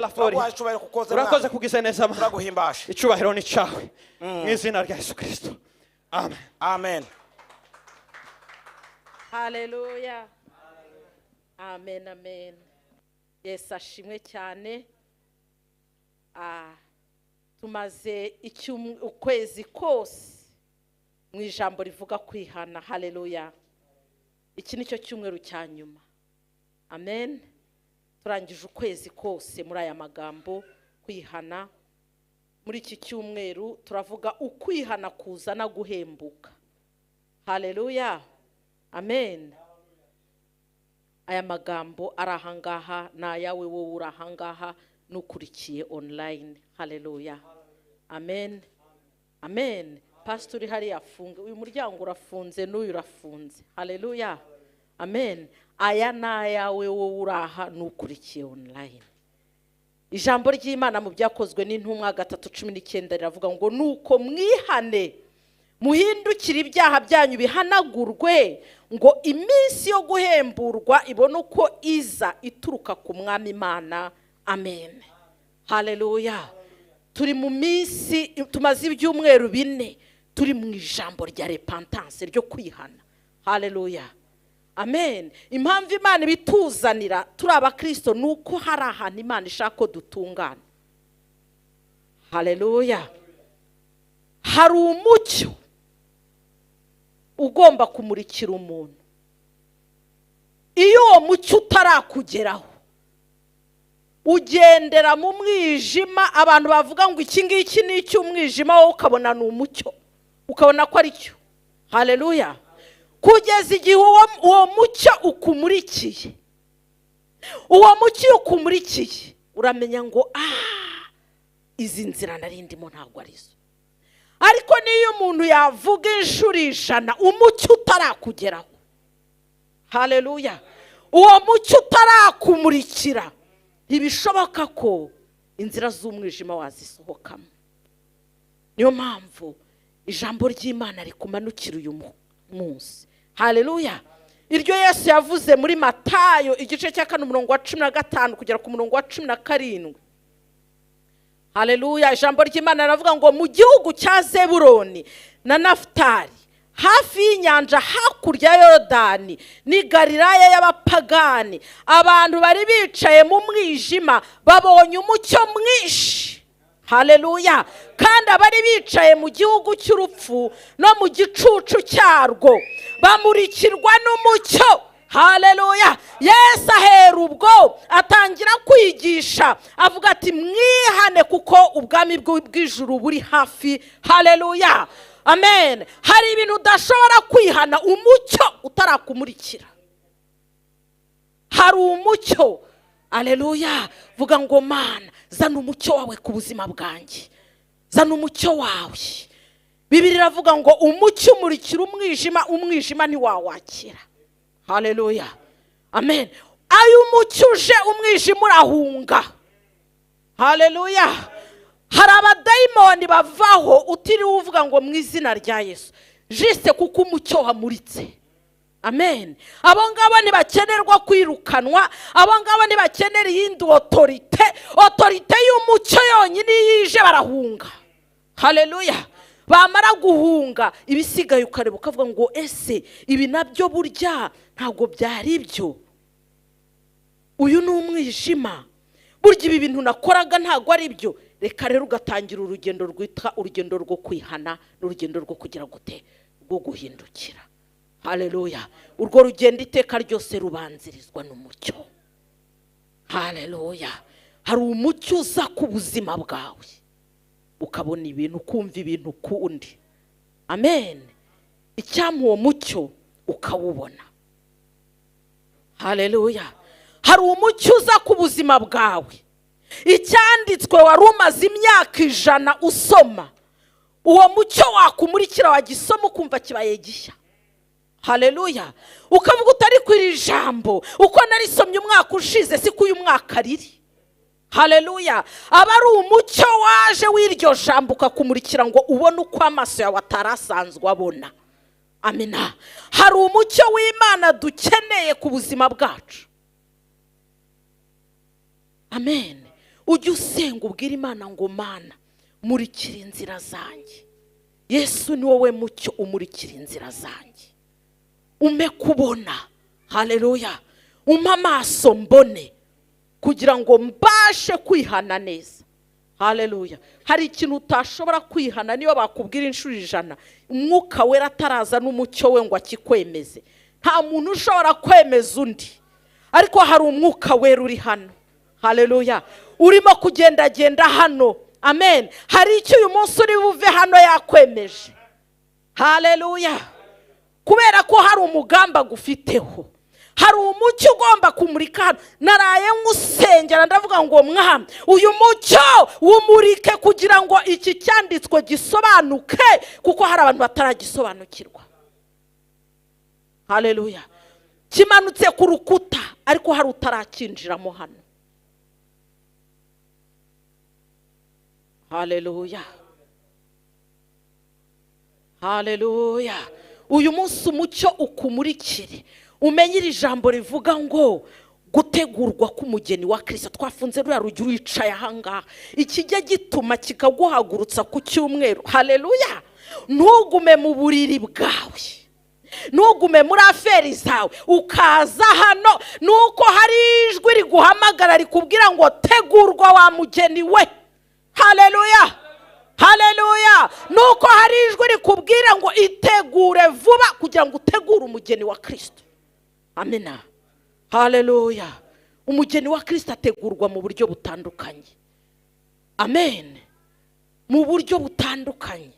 la gloria. Turaguhaye icyubahiro kuko ukoze, Urakoze Mwami. kugize neza, Mana. Turaguhimbaje. Icyubahiro ni cyawe, mu izina rya Yesu Kirisito, amen. Amen. Haleluya, amen, amen. Yesu ashimwe cyane. Tumaze ukwezi kose mu ijambo rivuga kwihana. Haleluya. Iki ni cyo cyumweru cya nyuma, amen. Turangije ukwezi kose muri aya magambo kwihana. Muri iki cyumweru turavuga ukwihana kuzana guhembuka. Haleluya, amen. Aya magambo ari ahangaha ni ayawe, wowe uri ahangaha n'ukurikiye online. Haleluya, amen, amen. Pasitori hariya afunge uyu muryango, urafunze n'uyu urafunze. Haleluya, amen. Aya ni ayawe, wowe uri aha n'ukurikiye online. Ijambo ry'Imana mu Byakozwe n'Intumwa 3:19 riravuga ngo: "Nuko mwihane, muhindukire, ibyaha byanyu bihanagurwe, ngo iminsi yo guhemburwa ibone uko iza ituruka ku Mwami Imana." Amen, haleluya. Turi mu minsi, tumaze ibyumweru 4 turi mu ijambo rya repentance, ryo kwihana. Haleluya, amen. Impamvu Imana ibituzanira turi abakirisito ni uko hari ahantu Imana ishaka ko dutungana. Haleluya. Hari umucyo ugomba kumurikira umuntu. Iyo uwo mucyo utarakugeraho, ugendera mu mwijima. Abantu bavuga ngo iki ngiki ni icy'umwijima, wowe ukabona ni umucyo, ukabona ko ari cyo. Haleluya. Kugeza igihe uwo mucyo ukumurikiye. Uwo mucyo iyo ukumurikiye, uramenya ngo: "Ah, izi nzira nari ndimo ntabwo arizo." Ariko niyo umuntu yavuga inshuro 100, umucyo utarakugeraho, haleluya, uwo mucyo utarakumurikira, ntibishoboka ko inzira z'umwijima wazisohokamo. Niyo mpamvu ijambo ry'Imana rikumanukira uyu munsi. Haleluya. Iryo Yesu yavuze muri Matayo igice cya 4, umurongo wa 15 kugera ku murongo wa 17. Haleluya. Ijambo ry'Imana riravuga ngo: "Mu gihugu cya Zeburoni na Nafutali, hafi y'inyanja, hakurya ya Yorodani, ni Galilaya y'abapagani, abantu bari bicaye mu mwijima babonye umucyo mwinshi." Haleluya. "Kandi abari bicaye mu gihugu cy'urupfu no mu gicucu cyarwo bamurikirwa n'umucyo." Haleluya. Yesu ahera ubwo atangira kwigisha, avuga ati: "Mwihane, kuko ubwami bw'ijuru buri hafi." Haleluya, amen. Hari ibintu udashobora kwihana umucyo utarakumurikira. Hari umucyo. Aleluya. Vuga ngo: "Mana, zana umucyo wawe ku buzima bwanjye, zana umucyo wawe." Bibiri iravuga ngo: "Umucyo umurikira umwijima, umwijima ntiwawakira." Haleluya, amen. Ayo umucyo uje, umwijima urahunga. Haleluya. Hari abadayimoni bavaho utiriwe uvuga ngo "mu izina rya Yesu", juste kuko umucyo wamuritse. Amen. Abo ngabo ntibakenerwa kwirukanwa, abo ngabo ntibakenera iyindi autorité. Autorité y'umucyo yonyine iyo ije, barahunga. Haleluya. Bamara guhunga, ibisigaye ukareba ukavuga ngo: "Ese ibi nabyo burya ntabwo byari ibyo? Uyu ni umwijima. Burya ibi bintu nakoraga ntabwo ari byo." Reka rero ugatangira urugendo rwitwa urugendo rwo kwihana n'urugendo rwo kugira gute? Rwo guhindukira. Haleluya. Urwo rugendo iteka ryose rubanzirizwa n'umucyo. Haleluya. Hari umucyo uza ku buzima bwawe, ukabona ibintu, ukumva ibintu ukundi. Amen. Icyampa uwo mucyo ukawubona. Haleluya. Hari umucyo uza ku buzima bwawe, icyanditswe wari umaze imyaka 100 usoma, uwo mucyo wakumurikira, wagisoma ukumva kibaye gishya. Haleluya. Ukavuga utari ku iri jambo, uko narisomye umwaka ushize siko uyu mwaka riri. Haleluya. Aba ari umucyo waje w'iryo jambo, ukakumurikira ngo ubone uko amaso yawe atari asanzwe abona. Amina. Hari umucyo w'Imana dukeneye ku buzima bwacu. Amen. Ujye usenga ubwira Imana ngo: "Mana, murikira inzira zanjye." Yesu ni wowe mucyo umurikira inzira zanjye, umpe kubona. Haleluya! Umpe amaso mbone kugira ngo mbashe kwihana neza. Haleluya! Hari ikintu utashobora kwihana niyo bakubwira inshuro 100, Umwuka Wera ataraza n'umucyo we ngo akikwemeze. Nta muntu ushobora kwemeza undi, ariko hari Umwuka Wera uri hano. Haleluya! Urimo kugendagenda hano. Amen. Hari icyo uyu munsi uri buve hano yakwemeje. Haleluya! Kubera ko hari umugambi agufiteho, hari umucyo ugomba kumurika hano. Naraye nkusengera, ndavuga ngo: "Mwami, uyu mucyo wumurike kugira ngo iki cyanditswe gisobanuke, kuko hari abantu bataragisobanukirwa." Haleluya! Kimanutse ku rukuta, ariko hari utarakinjiramo hano. Haleluya, haleluya! Uyu munsi umucyo ukumurikire, umenye iri jambo rivuga ngo gutegurwa k'umugeni wa Kirisito. Twafunze ruriya rugi, wicaye ahangaha, ikijya gituma kikaguhagurutsa ku cyumweru. Haleluya! Ntugume mu buriri bwawe, ntugume muri affaires zawe, ukaza hano nuko hari ijwi riguhamagara rikubwira ngo: "Tegurwa wa mugeni we." Haleluya, haleluya! Nuko hari ijwi rikubwira ngo: "Itegure vuba kugira ngo utegure umugeni wa Kirisito." Amena, haleluya! Umugeni wa Kirisito ategurwa mu buryo butandukanye. Amen, mu buryo butandukanye.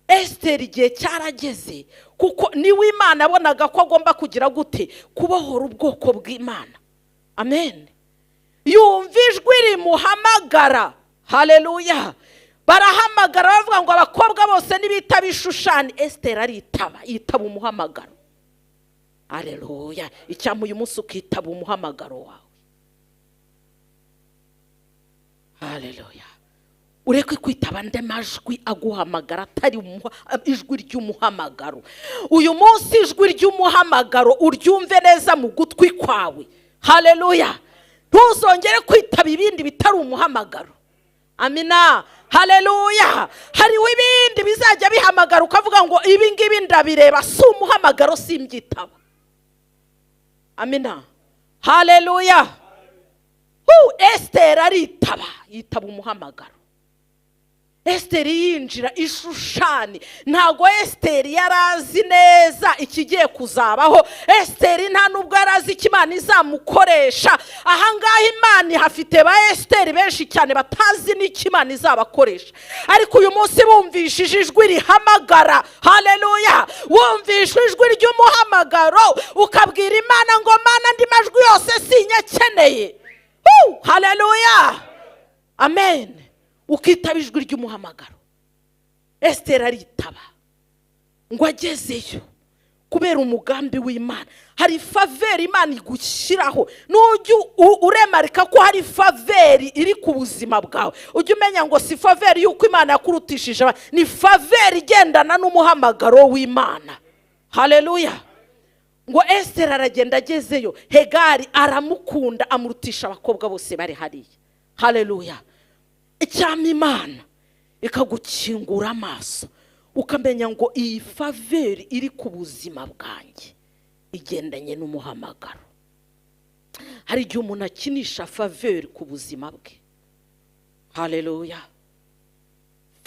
Esiteri igihe cyarageze, kuko niwe Imana abonaga ko agomba kugira gute? Kubohora ubwoko bw'Imana. Amen. Yumva ijwi rimuhamagara. Haleluya! Barahamagara bavuga ngo abakobwa bose nibitaba Ishushani. Esiteri aritaba, yitaba umuhamagaro. Haleluya! Icyampa uyu munsi ukitaba umuhamagaro wawe. Haleluya! Ureke kwitaba andi majwi aguhamagara atari ijwi ry'umuhamagaro. Uyu munsi ijwi ry'umuhamagaro uryumve neza mu gutwi kwawe. Haleluya! Ntuzongere kwitaba ibindi bitari umuhamagaro. Amina, haleluya! Hariho ibindi bizajya bihamagara ukavuga ngo: "Ibi ngibi ndabireba, si umuhamagaro, simbyitaba." Amina, haleluya! Esiteri aritaba, yitaba umuhamagaro. Esiteri yinjira Ishushani, ntabwo Esiteri yari azi neza ikigiye kuzabaho. Esiteri nta nubwo yari azi icyo Imana izamukoresha. Ahangaha Imana ihafite ba Esiteri benshi cyane batazi n'icyo Imana izabakoresha, ariko uyu munsi bumvishije ijwi rihamagara. Haleluya! Wumvishije ijwi ry'umuhamagaro, ukabwira Imana ngo: "Mana, andi majwi yose sinyakeneye." Haleluya, amen! Ukitaba ijwi ry'umuhamagaro. Esiteri aritaba, ngo agezeyo kubera umugambi w'Imana, hari faveur Imana igushyiraho. Nujya uremarika ko hari faveur iri ku buzima bwawe, ujye umenya ngo si faveur y'uko Imana yakurutishije, ni faveur igendana n'umuhamagaro w'Imana. Haleluya! Ngo Esiteri aragenda, agezeyo Hegari aramukunda, amurutisha abakobwa bose bari hariya. Haleluya! Icyampa Imana ikagukingura amaso, ukamenya ngo iyi faveur iri ku buzima bwanjye igendanye n'umuhamagaro. Hari igihe umuntu akinisha faveur ku buzima bwe. Haleluya!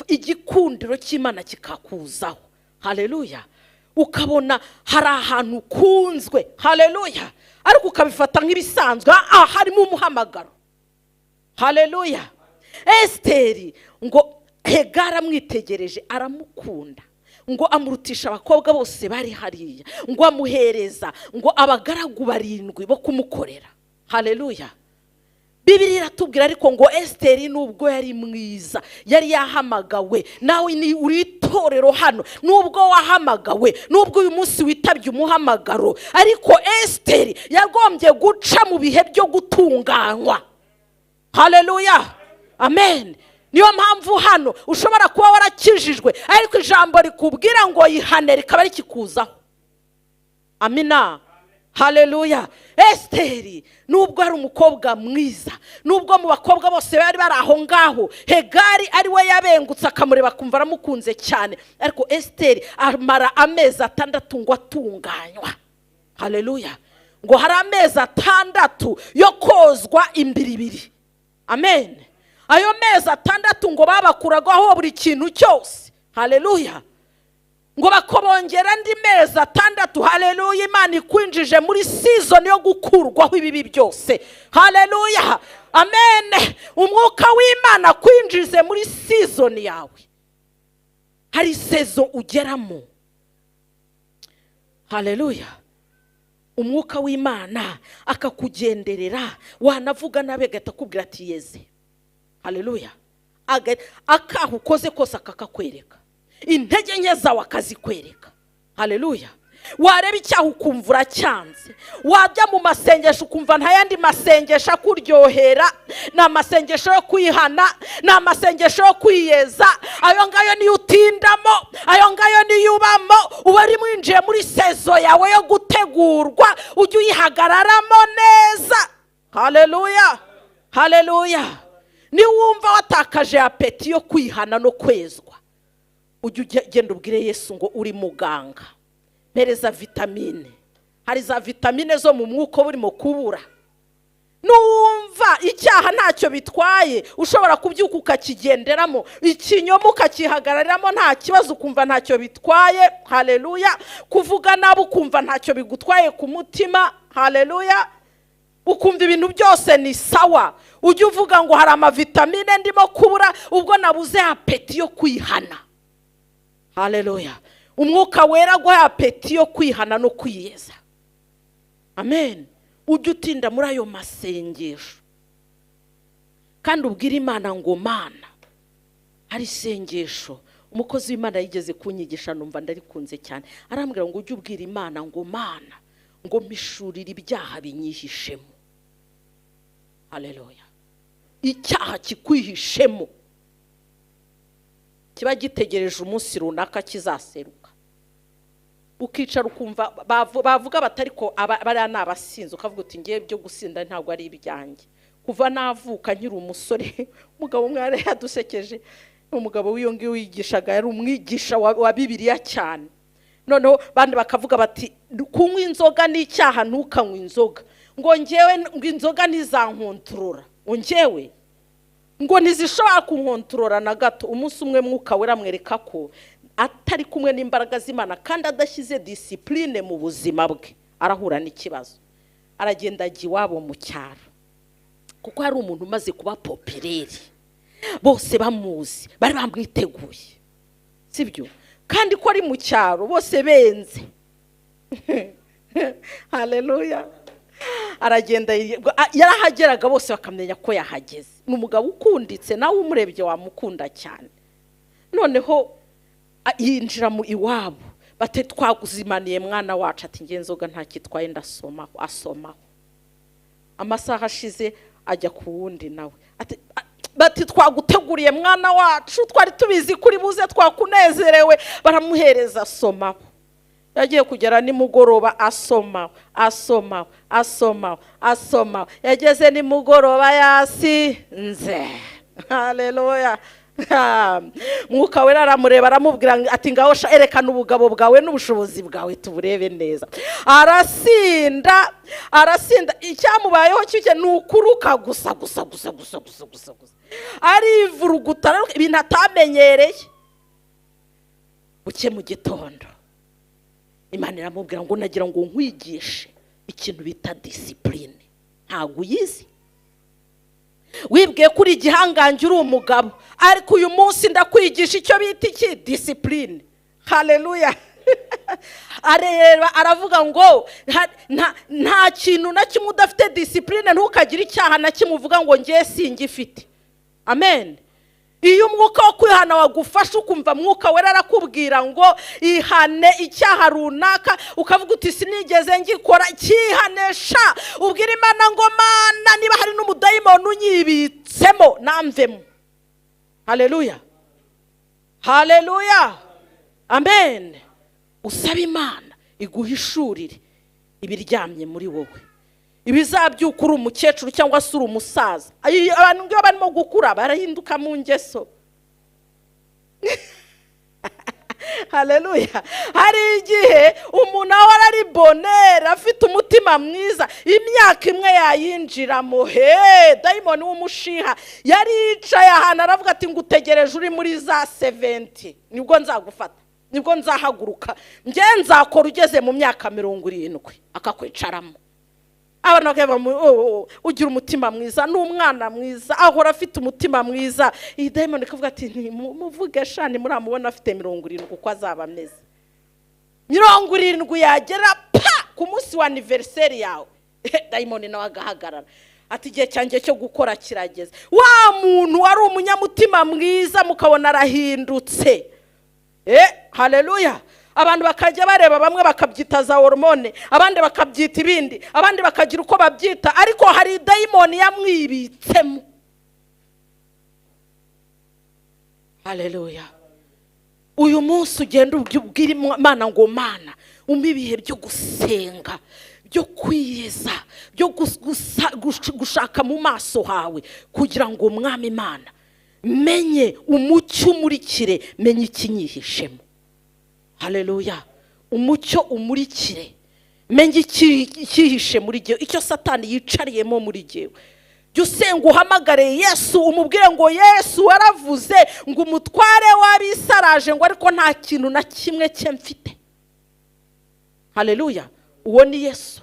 Igikundiro cy'Imana kikakuzaho. Haleluya! Ukabona hari ahantu ukunzwe. Haleluya! Ariko ukabifata nk'ibisanzwe. Harimo umuhamagaro. Haleluya! Esiteri ngo Hegari amwitegereje aramukunda, ngo amurutisha abakobwa bose bari hariya, ngo amuhereza ngo abagaragu 7 bo kumukorera. Haleluya! Bibiliya iratubwira ariko ngo Esiteri nubwo yari mwiza, yari yahamagawe. Nawe ni uri itorero hano, nubwo wahamagawe, nubwo uyu munsi witabye umuhamagaro, ariko Esiteri yagombye guca mu bihe byo gutunganywa. Haleluya, amen! Niyo mpamvu hano ushobora kuba warakijijwe, ariko ijambo rikubwira ngo yihane rikaba rikikuzaho. Amina. Haleluya! Esiteri, nubwo ari umukobwa mwiza, nubwo mu bakobwa bose bari bari aho ngaho Hegari ari we yabengutse akamureba akumva aramukunze cyane, ariko Esiteri amara amezi 6 ngo atunganywa. Haleluya! Ngo hari amezi 6 yo kozwa imbiribiri. Amen. Ayo mezi 6 ngo babakuragaho buri kintu cyose. Haleluya! Ngo bakobongera andi mezi 6. Haleluya! Imana ikwinjije muri season yo gukurwaho ibibi byose. Haleluya! Amen. Umwuka w'Imana kwinjize muri season yawe. Hari season ugeramo. Haleluya! Umwuka w'Imana akakugenderera, wanavuga nabi agahita akubwira ati yeze. Haleluya! Akaho ukoze kose akakakwereka, intege nke zawe akazikwereka. Haleluya! Wareba icyaha ukumva uracyanze, wajya mu masengesho ukumva nta yandi masengesho akuryohera, ni amasengesho yo kwihana, ni amasengesho yo kwiyeza. Ayo ngayo niyo utindamo, ayo ngayo niyo ubamo, uba uri mwinjiye muri season yawe yo gutegurwa, ujye uyihagararamo neza. Haleluya! Haleluya! Niwumva watakaje appétit yo kwihana no kwezwa, ujye ugenda ubwire Yesu ngo uri muganga, mpereza vitamine. Hari za vitamine zo mu mwuka burimo kubura. Nuwumva icyaha ntacyo bitwaye, ushobora kubyuka ukakigenderamo, ikinyoma ukakihagararamo nta kibazo, ukumva ntacyo bitwaye. Haleluya! Kuvuga nabi ukumva ntacyo bigutwaye ku mutima. Haleluya! Ukumva ibintu byose ni sawa. Ujye uvuga ngo hari amavitamine ndimo kubura, ubwo nabuze appétit yo kwihana. Haleluya! Umwuka Wera aguha appétit yo kwihana no kwiyeza. Amen. Ujye utinda muri ayo masengesho, kandi ubwire Imana ngo Mana. Hari isengesho umukozi w'Imana yigeze kunyigisha, numva ndarikunze cyane. Arambwira ngo ujye ubwira Imana ngo Mana, ngo mpishurire ibyaha binyihishemo. Haleluya! Icyaha kikwihishemo kiba gitegereje umunsi runaka kizaseruka. Ukicara ukumva bavuga batari ko bariya ni abasinzi, ukavuga uti ngewe byo gusinda ntabwo ari ibyanjye. Kuva navuka nkiri umusore, umugabo umwe yari yadusekeje, umugabo w'iyo ngiyo wigishaga, yari umwigisha wa Bibiliya cyane. Noneho bandi bakavuga bati kunywa inzoga ni icyaha, ntukanywe inzoga. Ngo ngewe ngo inzoga ntizankontorora, ngo ngewe ngo ntizishobora kunkontorora na gato. Umunsi umwe Mwuka Wera amwereka ko atari kumwe n'imbaraga z'Imana kandi adashyize discipline mu buzima bwe arahura n'ikibazo. Aragenda ajya iwabo mu cyaro, kuko hari umuntu umaze kuba populaire, bose bamuzi, bari bamwiteguye, sibyo? Kandi ko ari mu cyaro bose benze. Haleluya! Aragenda, yarahageraga bose bakamenya ko yahageze. Ni umugabo ukunditse, nawe umurebye wamukunda cyane. Noneho yinjira mu iwabo, bati twaguzimaniye mwana wacu. Ati ngewe inzoga ntakitwaye, ndasomaho. Asomaho, amasaha ashize ajya ku wundi nawe. Ati bati twaguteguriye mwana wacu, twari tubizi kuri buze, twakunezerewe. Baramuhereza, asomaho. Yagiye kugera nimugoroba, asomaho, asomaho, asomaho, asomaho. Yageze nimugoroba yasinze. Haleluya! Mwuka Wera aramureba, aramubwira ati ngaho sha, erekana ubugabo bwawe n'ubushobozi bwawe tuburebe neza. Arasinda, arasinda. Icyamubayeho cyo ni ukuruka gusa gusa gusa gusa gusa gusa gusa, arivuruguta ibintu atamenyereye. Buke mu gitondo Imana iramubwira ngo nagira ngo nkwigishe ikintu bita discipline, ntabwo uyizi. Wibwiye ko uri igihangange, uri umugabo, ariko uyu munsi ndakwigisha icyo bita iki? Discipline. Haleluya! Areba aravuga ngo nta kintu na kimwe udafite discipline, ntukagire icyaha na kimwe uvuga ngo ngewe singifite. Amen. Iyo umwuka wo kwihana wagufasha, ukumva Mwuka Wera arakubwira ngo ihane icyaha runaka, ukavuga uti sinigeze ngikora, cyihanesha. Ubwira Imana ngo Mana, niba hari n'umudayimoni unyibitsemo namvemo. Haleluya, haleluya, amen. Usaba Imana iguhishurire. Ibiryamye muri wowe, ibizabyuka uri umukecuru cyangwa se uri umusaza. Abantu iyo barimo gukura barahinduka mu ngeso. Haleluya. Hari igihe umuntu ahora ari bonere, afite umutima mwiza, imyaka imwe yayinjiramo, he dayimoni w'umushiha yari yicaye ahantu aravuga ati ngutegereje uri muri za 70, nibwo nzagufata, nibwo nzahaguruka, njye nzakora ugeze mu myaka 70, akakwicaramo. Abantu bakavuga ugira umutima mwiza, n'umwana mwiza, ahora afite umutima mwiza. Iyi dayimoni ikavuga ati muvuge shani, muramubona afite 70 uko azaba ameze. 70 yagera pa ku munsi wa anniversaire yawe, dayimoni nawe agahagarara ati igihe cyanjye cyo gukora kirageze. Wa muntu wari umunyamutima mwiza mukabona arahindutse. Haleluya. Abantu bakajya bareba, bamwe bakabyita za hormone, abandi bakabyita ibindi, abandi bakagira uko babyita, ariko hari dayimoni yamwibitsemo. Haleluya. Uyu munsi ugenda ubwira Imana ngo Mana umpe ibihe byo gusenga, byo kwiyeza, byo gushaka mu maso hawe, kugira ngo Umwami Imana menye umucyo umurikire, menye ikinyihishemo. Haleluya. Umucyo umurikire, menye ikihishe muri jyewe, icyo Satani yicariyemo muri jyewe. Jya usenga uhamagare Yesu, umubwire ngo Yesu waravuze ngo umutware w'abisaraje, ngo ariko nta kintu na kimwe cye mfite. Haleluya. Uwo ni Yesu,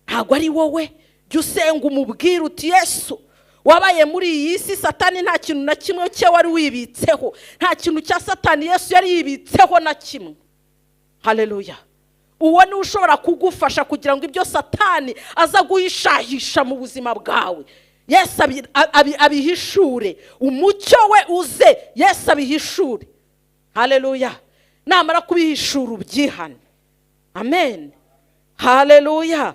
ntabwo ari wowe. Jya usenga umubwire uti Yesu wabaye muri iyi si, Satani nta kintu na kimwe cye wari wibitseho, nta kintu cya Satani Yesu yari yibitseho na kimwe. Haleluya. Uwo ni ushobora kugufasha kugira ngo ibyo Satani aza guhishahisha mu buzima bwawe, Yesu abihishure, umucyo we uze, Yesu abihishure. Haleluya. Namara kubihishura ubyihane. Amen. Haleluya.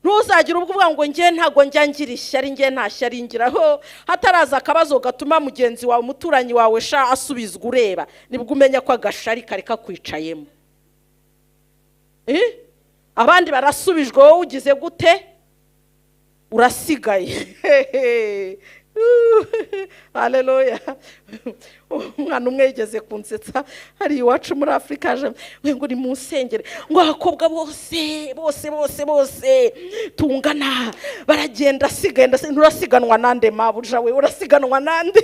Ntuzagira ubwo uvuga ngo njye ntago njya ngira ishyari, njye nta shyari ngiraho, hataraza akabazo gatuma mugenzi wawe, umuturanyi wawe sha asubizwa ureba, nibwo umenya ko agashari kari kakwicayemo. Abandi barasubijwe, wowe ugize gute? Urasigaye. Haleluya. Umwana umwe yigeze kunsetsa hari iwacu muri Afurika, aje ngo ni mu nsengere, ngo abakobwa bose bose bose bose tungana baragenda, asigaye. Nturasiganwa nande mabuja we, urasiganwa nande?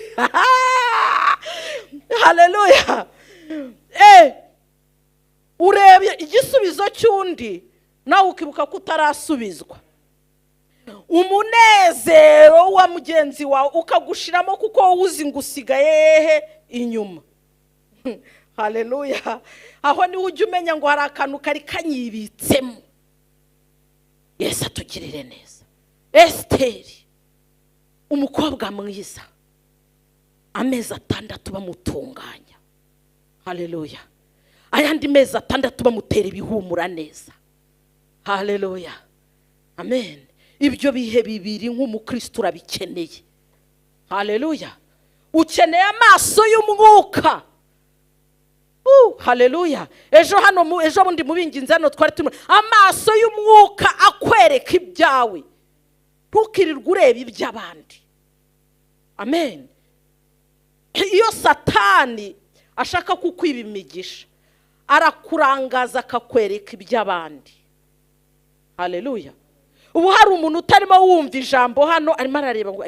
Haleluya. Urebye igisubizo cy'undi nawe ukibuka ko utarasubizwa, umunezero wa mugenzi wawe ukagushiramo kuko wowe uzi ngo usigaye hehe inyuma. Haleluya. Aho niho ujya umenya ngo hari akantu kari kanyibitsemo. Yesu atugirire neza. Esiteri umukobwa mwiza, amezi 6 bamutunganya. Haleluya. Ayandi mezi 6 bamutera ibihumura neza. Haleluya. Amen. Ibyo bihe bibiri nk'umukristo urabikeneye. Haleluya. Ukeneye amaso y'umwuka. Haleluya. Ejo hano, ejo bundi mubinginze hano twari turimo, amaso y'umwuka akwereka ibyawe, ntukirirwe ureba iby'abandi. Amen. Iyo Satani ashaka kukwiba imigisha, arakurangaza akakwereka iby'abandi. Haleluya. Ubu hari umuntu utarimo wumva ijambo hano, arimo arareba ngo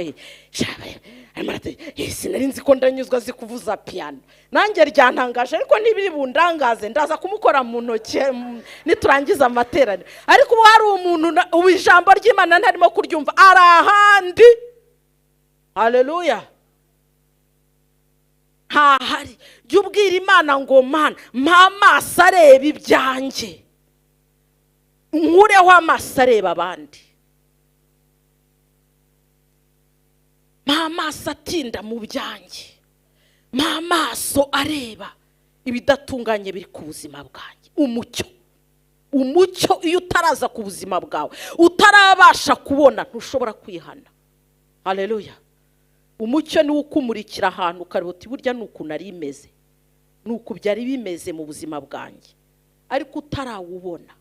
sinari nzi ko ndanyuzwa azi kuvuza piano, nanjye ryantangaje, ariko ntibiri bundangaze, ndaza kumukora mu ntoki niturangiza amateraniro. Ariko ubu hari umuntu ubu ijambo ry'Imana ntarimo kuryumva, ari ahandi. Haleluya. Ntahari. Jya ubwira Imana ngo Mana mpa amaso areba ibyanjye, nkureho amaso areba abandi, mpa amaso atinda mu byanjye, mpa amaso areba ibidatunganye biri ku buzima bwanjye. Umucyo, umucyo iyo utaraza ku buzima bwawe, utarabasha kubona, ntushobora kwihana. Haleluya. Umucyo ni ukumurikira ahantu ukareba uti burya ni uku nari imeze, ni uku byari bimeze mu buzima bwanjye. Ariko utarawubona,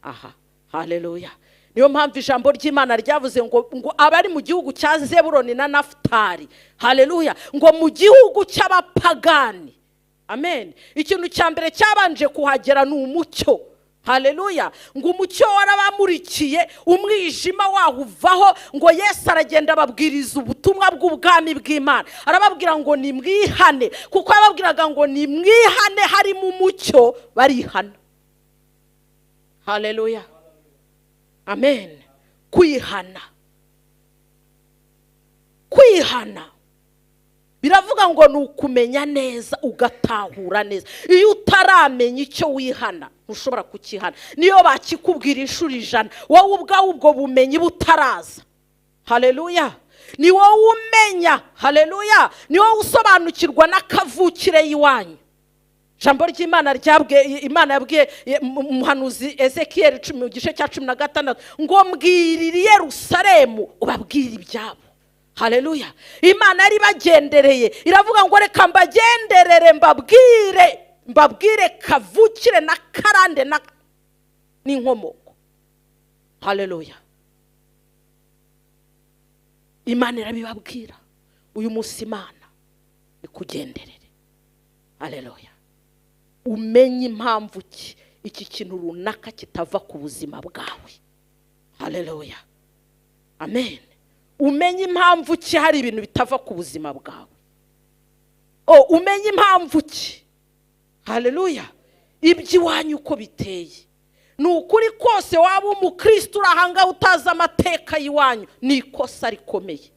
aha, haleluya. Niyo mpamvu ijambo ry'Imana ryavuze ngo abari mu gihugu cya Zebuloni na Nafutali, haleluya, ngo mu gihugu cy'abapagani. Amen. Ikintu cya mbere cyabanje kuhagera ni umucyo. Haleluya. Ngo umucyo warabamurikiye, umwijima wahuvaho. Ngo Yesu aragenda ababwiriza ubutumwa bw'ubwami bw'Imana, arababwira ngo nimwihane, kuko yababwiraga ngo nimwihane harimo umucyo, barihana. Haleluya. Amen. Kwihana, kwihana biravuga ngo ni ukumenya neza, ugatahura neza. Iyo utaramenya icyo wihana, ntushobora kukihana. Niyo bakikubwira inshuro 100, wowe ubwawe ubwo bumenyi butaraza. Haleluya. Ni wowe umenya. Haleluya. Ni wowe usobanukirwa n'akavukire y'iwanyu. Ijambo ry'Imana ryabwiye, Imana yabwiye umuhanuzi Ezekiel mu gice cya 16 ngo mbwirire Yerusalemu ubabwire ibyabo. Haleluya. Imana yari bagendereye, iravuga ngo reka mbagenderere, mbabwire kavukire na karande na n'inkomoko. Haleluya. Imana irabibabwira. Uyu munsi Imana ikugenderere. Haleluya. Umenye impamvu ki iki kintu runaka kitava ku buzima bwawe. Haleluya. Amen. Umenye impamvu ki hari ibintu bitava ku buzima bwawe. Umenye impamvu ki. Haleluya. Iby'iwanyu uko biteye. Ni ukuri kose waba umukristo urahanga utazi amateka y'iwanyu, ni ikosa rikomeye.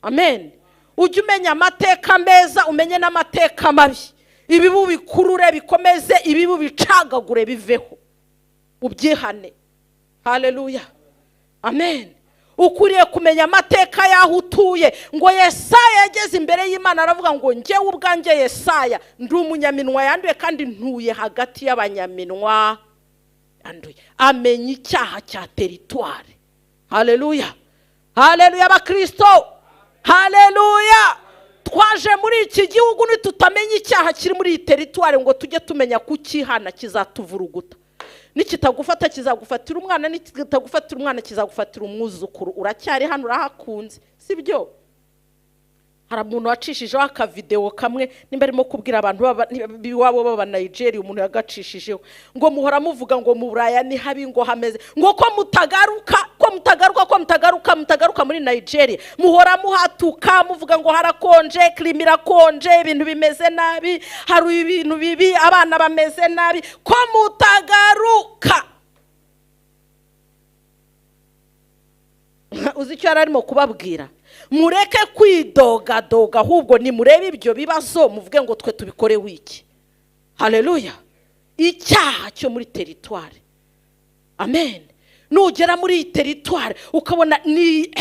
Amen. Ujye umenya amateka meza, umenye n'amateka mabi. Ibibu bikurure bikomeze, ibibu bicagagure biveho, ubyihane. Haleluya. Amen. Ukwiriye kumenya amateka y'aho utuye. Ngo Yesaya yageze imbere y'Imana aravuga ngo njyewe ubwanjye Yesaya ndi umunyaminwa yanduye, kandi ntuye hagati y'abanyaminwa yanduye. Amenya icyaha cya teritwari. Haleluya. Haleluya abakristo. Haleluya. Twaje muri iki gihugu nitutamenya icyaha kiri muri iyi teritwari ngo tujye tumenya kukihana, kizatuvuruguta. Nikitagufata kizagufatira umwana, nikitagufatira umwana kizagufatira umwuzukuru. Uracyari hano, urahakunze, sibyo? Hari umuntu wacishijeho akavideo kamwe, nimba arimo kubwira abantu b'iwabo b'aba Nigeria, umuntu yagacishijeho ngo muhora muvuga ngo mu Buraya ni habi, ngo hameze, ngo ko mutagaruka, ko mutagaruka, ko mutagaruka, mutagaruka muri Nigeria, muhora muhatuka muvuga ngo harakonje, klima irakonje, ibintu bimeze nabi, hari ibintu bibi, abana bameze nabi, ko mutagaruka. Uzi icyo yari arimo kubabwira? Mureke kwidogadoga, ahubwo nimurebe ibyo bibazo muvuge ngo twe tubikore wiki. Haleluya. Icyaha cyo muri teritwari. Amen. Nugera muri iyi teritwari ukabona ni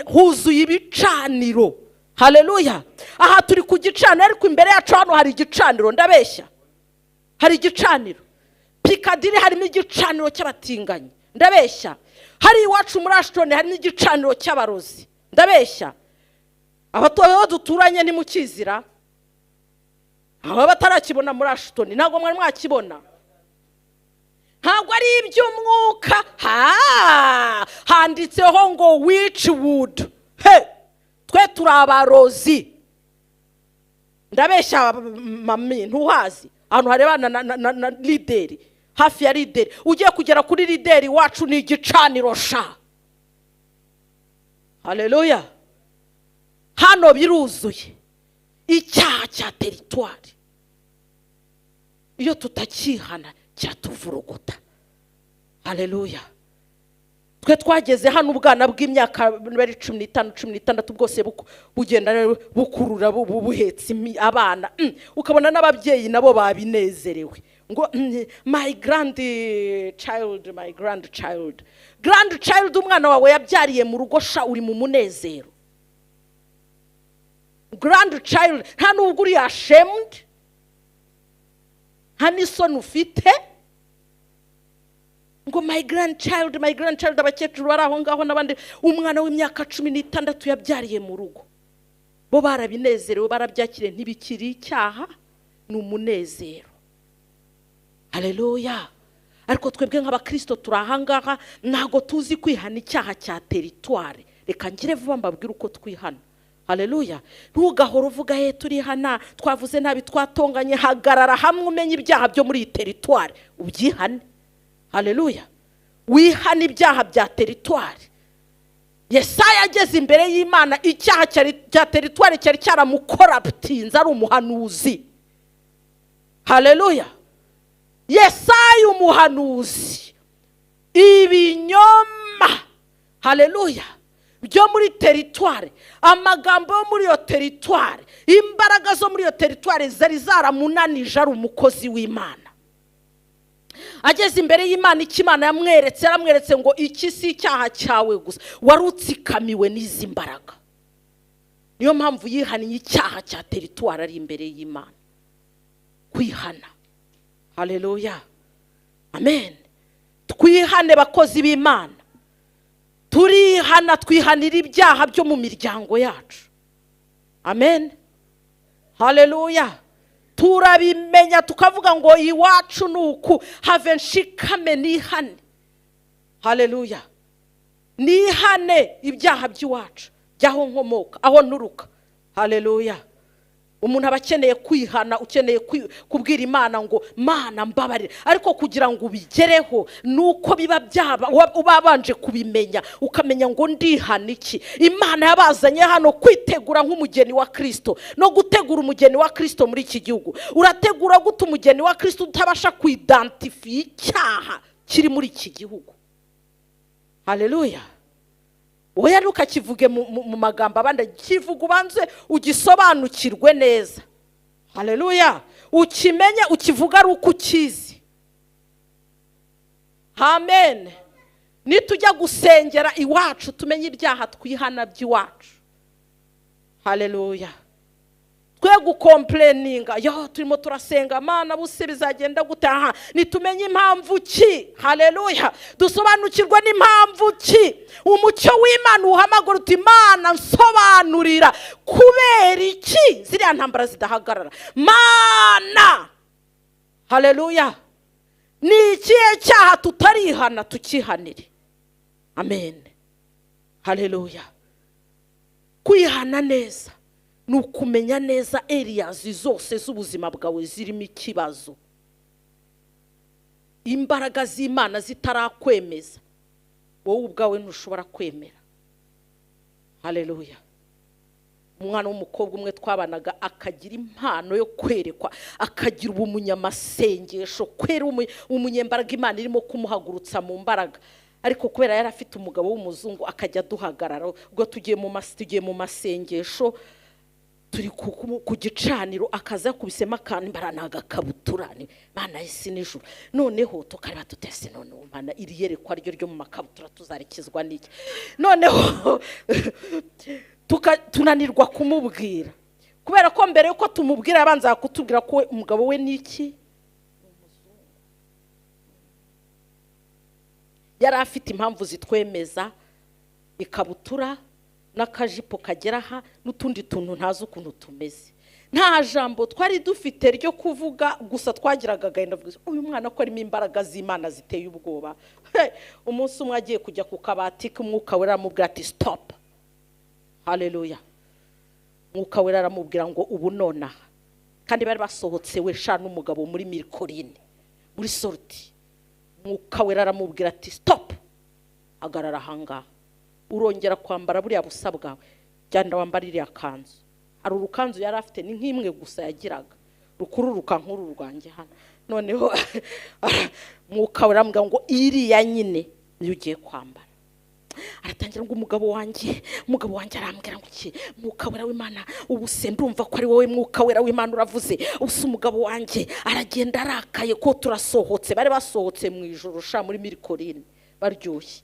huzuye ibicaniro. Haleluya. Aha turi ku gicaniro, ariko imbere yacu hano hari igicaniro. Ndabeshya? Hari igicaniro. Pikadiri harimo igicaniro cy'abatinganyi. Ndabeshya? Hari iwacu muri Ashton harimo igicaniro cy'abarozi. Ndabeshya? Abatuye duturanye ntimukizira, aba batarakibona muri Ashton ntabwo mwari mwakibona. Ntabwo ari iby'umwuka. Handitseho ngo witchwood. He, twe turi abarozi. Ndabeshya mami? Ntuhazi ahantu harebana na lideri, hafi ya lideri. Ugiye kugera kuri lideri wacu ni igicaniro sha. Haleluya. Hano biruzuye icyaha cya teritwari. Iyo tutakihana kiratuvuruguta. Haleluya. Twe twageze hano ubwana bw'imyaka bari 15, 16 bwose bugenda bukurura buhetse abana. Ukabona n'ababyeyi nabo babinezerewe ngo my grandchild, my grandchild, grandchild. Umwana wawe yabyariye mu rugo sha, uri mu munezero. Grandchild, nta nubwo uri ashamed, nta n'isoni ufite ngo my grandchild, my grandchild. Abakecuru bari aho ngaho n'abandi, umwana w'imyaka 16 yabyariye mu rugo, bo barabinezerewe, barabyakiriye, ntibikiri icyaha, ni umunezero. Haleluya. Ariko twebwe nk'abakristo turi ahangaha ntago tuzi kwihana icyaha cya teritware. Reka ngire vuba mbabwire uko twihana. Haleluya. Ntugahora uvuga he turihana, twavuze nabi, twatonganye. Hagarara hamwe umenye ibyaha byo muri iyi teritware ubyihane. Haleluya. Wihane ibyaha bya teritware. Yesaya ageze imbere y'Imana, icyaha cya teritware cyari cyaramukoraputinze, ari umuhanuzi. Haleluya. Yesaya umuhanuzi, ibinyoma, haleluya, byo muri teritware, amagambo yo muri iyo teritware, imbaraga zo muri iyo teritware zari zaramunanije, ari umukozi w'Imana. Ageze imbere y'Imana, icyo Imana yamweretse, yaramweretse ngo iki si icyaha cyawe gusa, wari utsikamiwe n'izi mbaraga. Niyo mpamvu yihaniye icyaha cya teritware ari imbere y'Imana. Kwihana. Haleluya. Amen. Twihane bakozi b'Imana. Turihana, twihanira ibyaha byo mu miryango yacu. Amen. Haleluya. Turabimenya tukavuga ngo iwacu nuku, have nshikame nihane. Haleluya. Nihane ibyaha by'iwacu, byaho nkomoka, aho nturuka. Haleluya. Umuntu aba akeneye kwihana, ukeneye kubwira Imana ngo Mana mbabarira. Ariko kugira ngo ubigereho nuko biba byaba ubabanje kubimenya, ukamenya ngo ndihana iki. Imana yabazanye hano kwitegura nk'umugeni wa Kristo no gutegura umugeni wa Kristo muri iki gihugu. Urategura gute umugeni wa Kristo utabasha kuidentify icyaha kiri muri iki gihugu? Haleluya. Oya, ntukakivuge mu magambo abandi, kivuga ubanze ugisobanukirwe neza. Haleluya. Ukimenye, ukivuga ari uko ukizi. Amen. Nitujya gusengera iwacu tumenye ibyaha twihana by'iwacu. Haleluya. Twe gukomplaininga, yo turimo turasenga Mana buse bizagenda gutaha, nitumenye impamvu ki. Haleluya. Dusobanukirwe n'impamvu ki. Umucyo w'Imana uhamagara uti Mana nsobanurira kubera iki ziriya ntambara zidahagarara. Mana, haleluya, ni ikihe cyaha tutarihana tukihanire. Amen. Haleluya. Kwihana neza ni ukumenya neza areas zose z'ubuzima bwawe zirimo ikibazo. Imbaraga z'Imana zitarakwemeza, wowe ubwawe ntushobora kwemera. Haleluya. Umwana w'umukobwa umwe twabanaga akagira impano yo kwerekwa, akagira ubumunyamasengesho, kwera umunyembaraga Imana irimo kumuhagurutsa mu mbaraga. Ariko kubera yari afite umugabo w'umuzungu akajya duhagarara, ubwo tugiye mu masengesho, turi ku gicaniro, akaza yakubisemo akantu baranaga kabutura, Mana y'isi n'ijuru. Noneho tukareba tutese, noneho Mana iri yerekwa ryo ryo mu makabutura tuzarikizwa n'iki? Noneho tunanirwa kumubwira, kubera ko mbere yuko tumubwira abanza kutubwira ko umugabo we n'iki yari afite impamvu zitwemeza, ikabutura n'akajipo kagera aha n'utundi tuntu ntazi ukuntu tumeze. Nta jambo twari dufite ryo kuvuga, gusa twagiraga agahinda, uyu mwana ko arimo imbaraga z'Imana ziteye ubwoba. Umunsi umwe agiye kujya ku kabati k'umwuka wera aramubwira ati stop. Haleluya. Umwuka wera aramubwira ngo ubu nonaha. Kandi bari basohotse we sha n'umugabo muri Mirikorine, muri sorti. Umwuka wera aramubwira ati stop, hagarara ahangaha, urongera kwambara buriya busa bwawe, genda wambara iriya kanzu. Hari urukanzu yari afite ni nk'imwe gusa yagiraga, rukururuka nk'uru rwanjye hano. Noneho mwuka wera aramubwira ngo iriya nyine niyo ugiye kwambara. Aratangira ngo umugabo wanjye arambwira ngo iki, mwuka wera w'Imana ubu se ndumva ko ari wowe mwuka wera w'Imana uravuze. Usa umugabo wanjye aragenda arakaye ko turasohotse, bari basohotse mu ijoro sha muri Mirikorine baryoshye.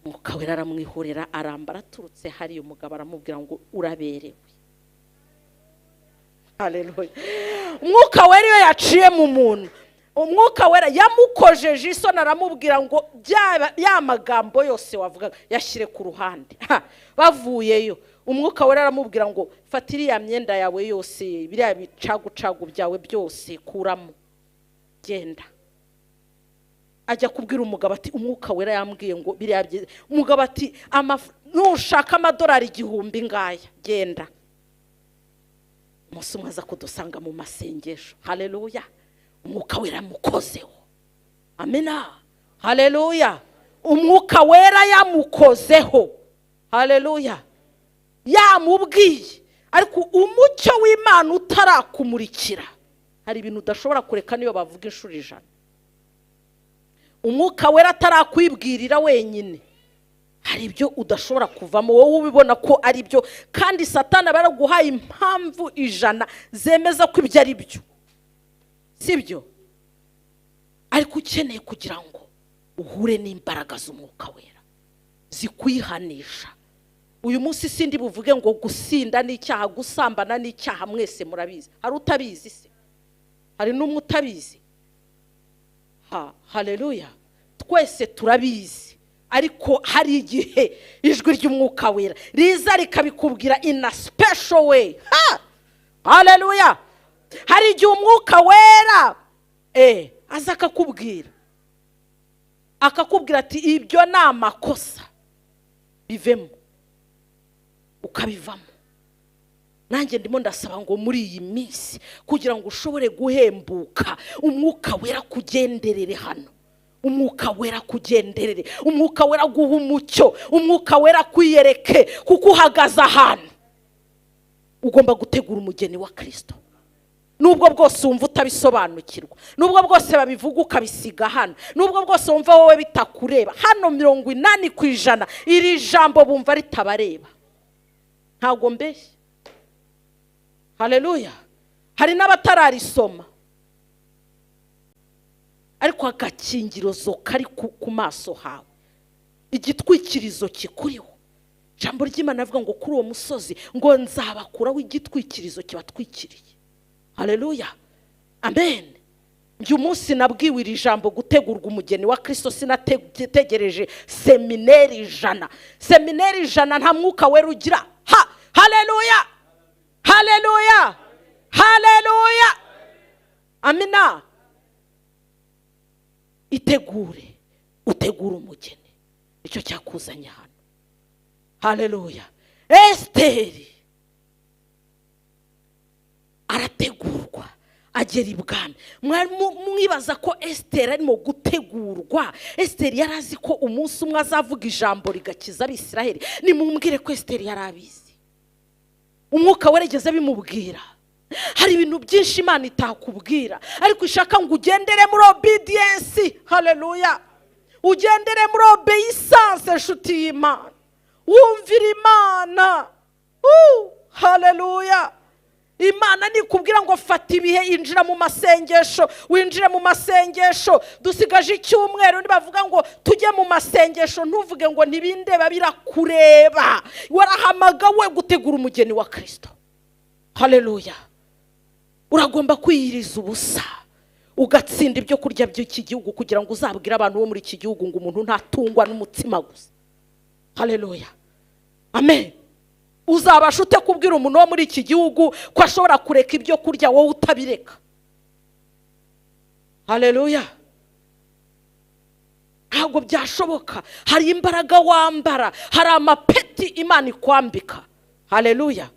Mwuka wera aramwihorera arambara, aturutse hari umugabo aramubwira ngo uraberewe. Haleluya. Umwuka wera iyo yaciye mu muntu, umwuka wera yamukojeje isoni aramubwira ngo ya magambo yose wavugaga yashyire ku ruhande. Bavuyeyo umwuka wera aramubwira ngo fata iriya myenda yawe yose, biriya bicagucagu byawe byose kuramo, genda. Ajya kubwira umugabo ati umwuka wera yambwiye ngo biriya byiza. Umugabo ati nushaka amadolari 1000 ngaya genda. Umunsi umwe aza kudusanga mu masengesho. Haleluya. Umwuka wera yamukozeho. Amina. Haleluya. Umwuka wera yamukozeho. Haleluya. Yamubwiye ariko umucyo w'Imana utarakumurikira hari ibintu udashobora kureka niyo bavuga inshuro 100. Umwuka wera atarakwibwirira wenyine hari ibyo udashobora kuvamo, wowe ubibona ko ari byo, kandi Satani aba yaraguhaye impamvu 100 zemeza ko ibyo ari byo, sibyo? Ariko ukeneye kugira ngo uhure n'imbaraga z'umwuka wera zikwihanisha. Uyu munsi sindi buvuge ngo gusinda n'icyaha, gusambana n'icyaha, mwese murabizi. Hari utabizi se? Hari n'umwe utabizi? Ha, haleluya. Twese turabizi, ariko hari igihe ijwi ry'umwuka wera riza rikabikubwira in a special way. Ha, haleluya. Hari igihe umwuka wera aza akakubwira ati ibyo ni amakosa, bivemo, ukabivamo. Nanjye ndimo ndasaba ngo muri iyi minsi kugira ngo ushobore guhembuka, umwuka wera kugenderere hano, umwuka wera kugenderere, umwuka wera guha umucyo, umwuka wera kwiyereke, kuko uhagaze ahantu ugomba gutegura umugeni wa Kristo. Nubwo bwose wumva utabisobanukirwa, nubwo bwose babivuga ukabisiga hano, nubwo bwose wumva wowe bitakureba, hano 80% iri jambo bumva ritabareba. Ntabwo mbeshya. Haleluya. Hari n'abatararisoma, ariko agakingirizo kari ku maso hawe, igitwikirizo kikuriho. Ijambo ry'Imana avuga ngo kuri uwo musozi ngo nzabakuraho igitwikirizo kibatwikiriye. Haleluya. Amen. Njye umunsi nabwiwe iri jambo gutegurwa umugeni wa Kristo, sinategereje semineri 100. Semineri 100 nta mwuka wera ugira. Ha, haleluya. Haleluya. Haleluya. Amina. Itegure, utegure umugeni. Icyo cyakuzanye hano. Haleluya. Esteri arategurwa agera ibwami. Mwibaza ko Esteri arimo gutegurwa. Esteri yarazi ko umunsi umwe azavuga ijambo rigakiza Abisiraheli. Nimumbwire ko Esteri yarabizi. Umwuka weregeze bimubwira. Hari ibintu byinshi Imana itakubwira, ariko ishaka ngo ugendere muri obedience. Haleluya. Ugendere muri obeissance, nshuti y'Imana. Wumvira Imana. Haleluya. Imana nikubwira ngo fata ibihe, injira mu masengesho, winjire mu masengesho. Dusigaje icyumweru, nibavuga ngo tujye mu masengesho, ntuvuge ngo ntibindeba, birakureba. Warahamagawe gutegura umugeni wa Kristo. Haleluya. Uragomba kwiyiriza ubusa, ugatsinda ibyo kurya by'iki gihugu, kugira ngo uzabwire abantu bo muri iki gihugu ngo umuntu ntatungwa n'umutsima gusa. Haleluya. Amen. Uzabasha ute kubwira umuntu wo muri iki gihugu ko ashobora kureka ibyo kurya wowe utabireka? Haleluya. Ntabwo byashoboka. Hari imbaraga wambara, hari amapeti Imana ikwambika. Haleluya.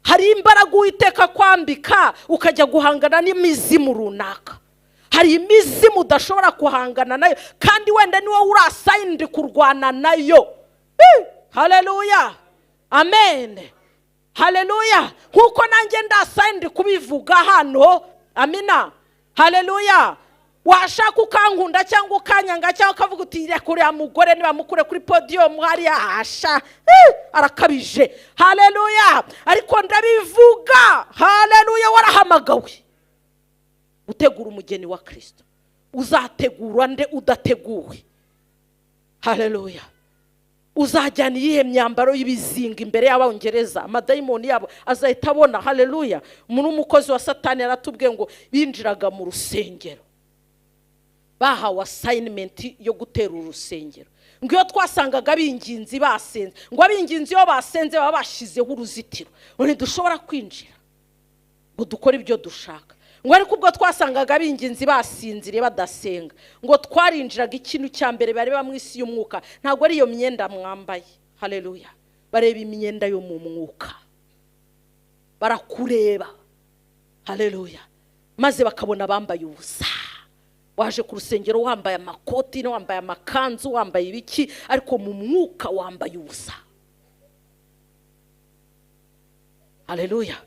Hari imbaraga Uwiteka kwambika ukajya guhangana n'imizimu runaka. Hari imizimu udashobora guhangana nayo, kandi wenda ni wowe urasayindi kurwana nayo. Haleluya. Amen. Haleluya. Nkuko nanjye ndasayindi kubivuga hano. Amina. Haleluya. Washaka ukankunda cyangwa ukanyanga cyangwa ukavuga uti reka uriya mugore nibamukure kuri podium hariya asha, arakabije. Haleluya. Ariko ndabivuga. Haleluya. Warahamagawe gutegura umugeni wa Kristo. Uzategura nde udateguwe? Haleluya. Uzajyana iyihe myambaro y'ibizinga imbere y'abongereza? Amadayimoni yabo azahita abona. Haleluya. Umuntu w'umukozi wa Satani yaratubwiye ngo binjiraga mu rusengero bahawe assignment yo gutera urusengero, ngo iyo twasangaga abinginzi basenze, ngo abinginzi iyo basenze baba bashyizeho uruzitiro, ngo ntidushobora kwinjira ngo dukore ibyo dushaka. Ngo ariko ubwo twasangaga ab'ingenzi basinziriye badasenga, ngo twarinjiraga, ikintu cya mbere bareba mu isi y'umwuka ntabwo ari iyo myenda mwambaye. Haleluya. Bareba imyenda yo mu mwuka, barakureba. Haleluya. Maze bakabona bambaye ubusa. Waje ku rusengero wambaye amakoti, wambaye amakanzu, wambaye ibiki, ariko mu mwuka wambaye ubusa. Haleluya.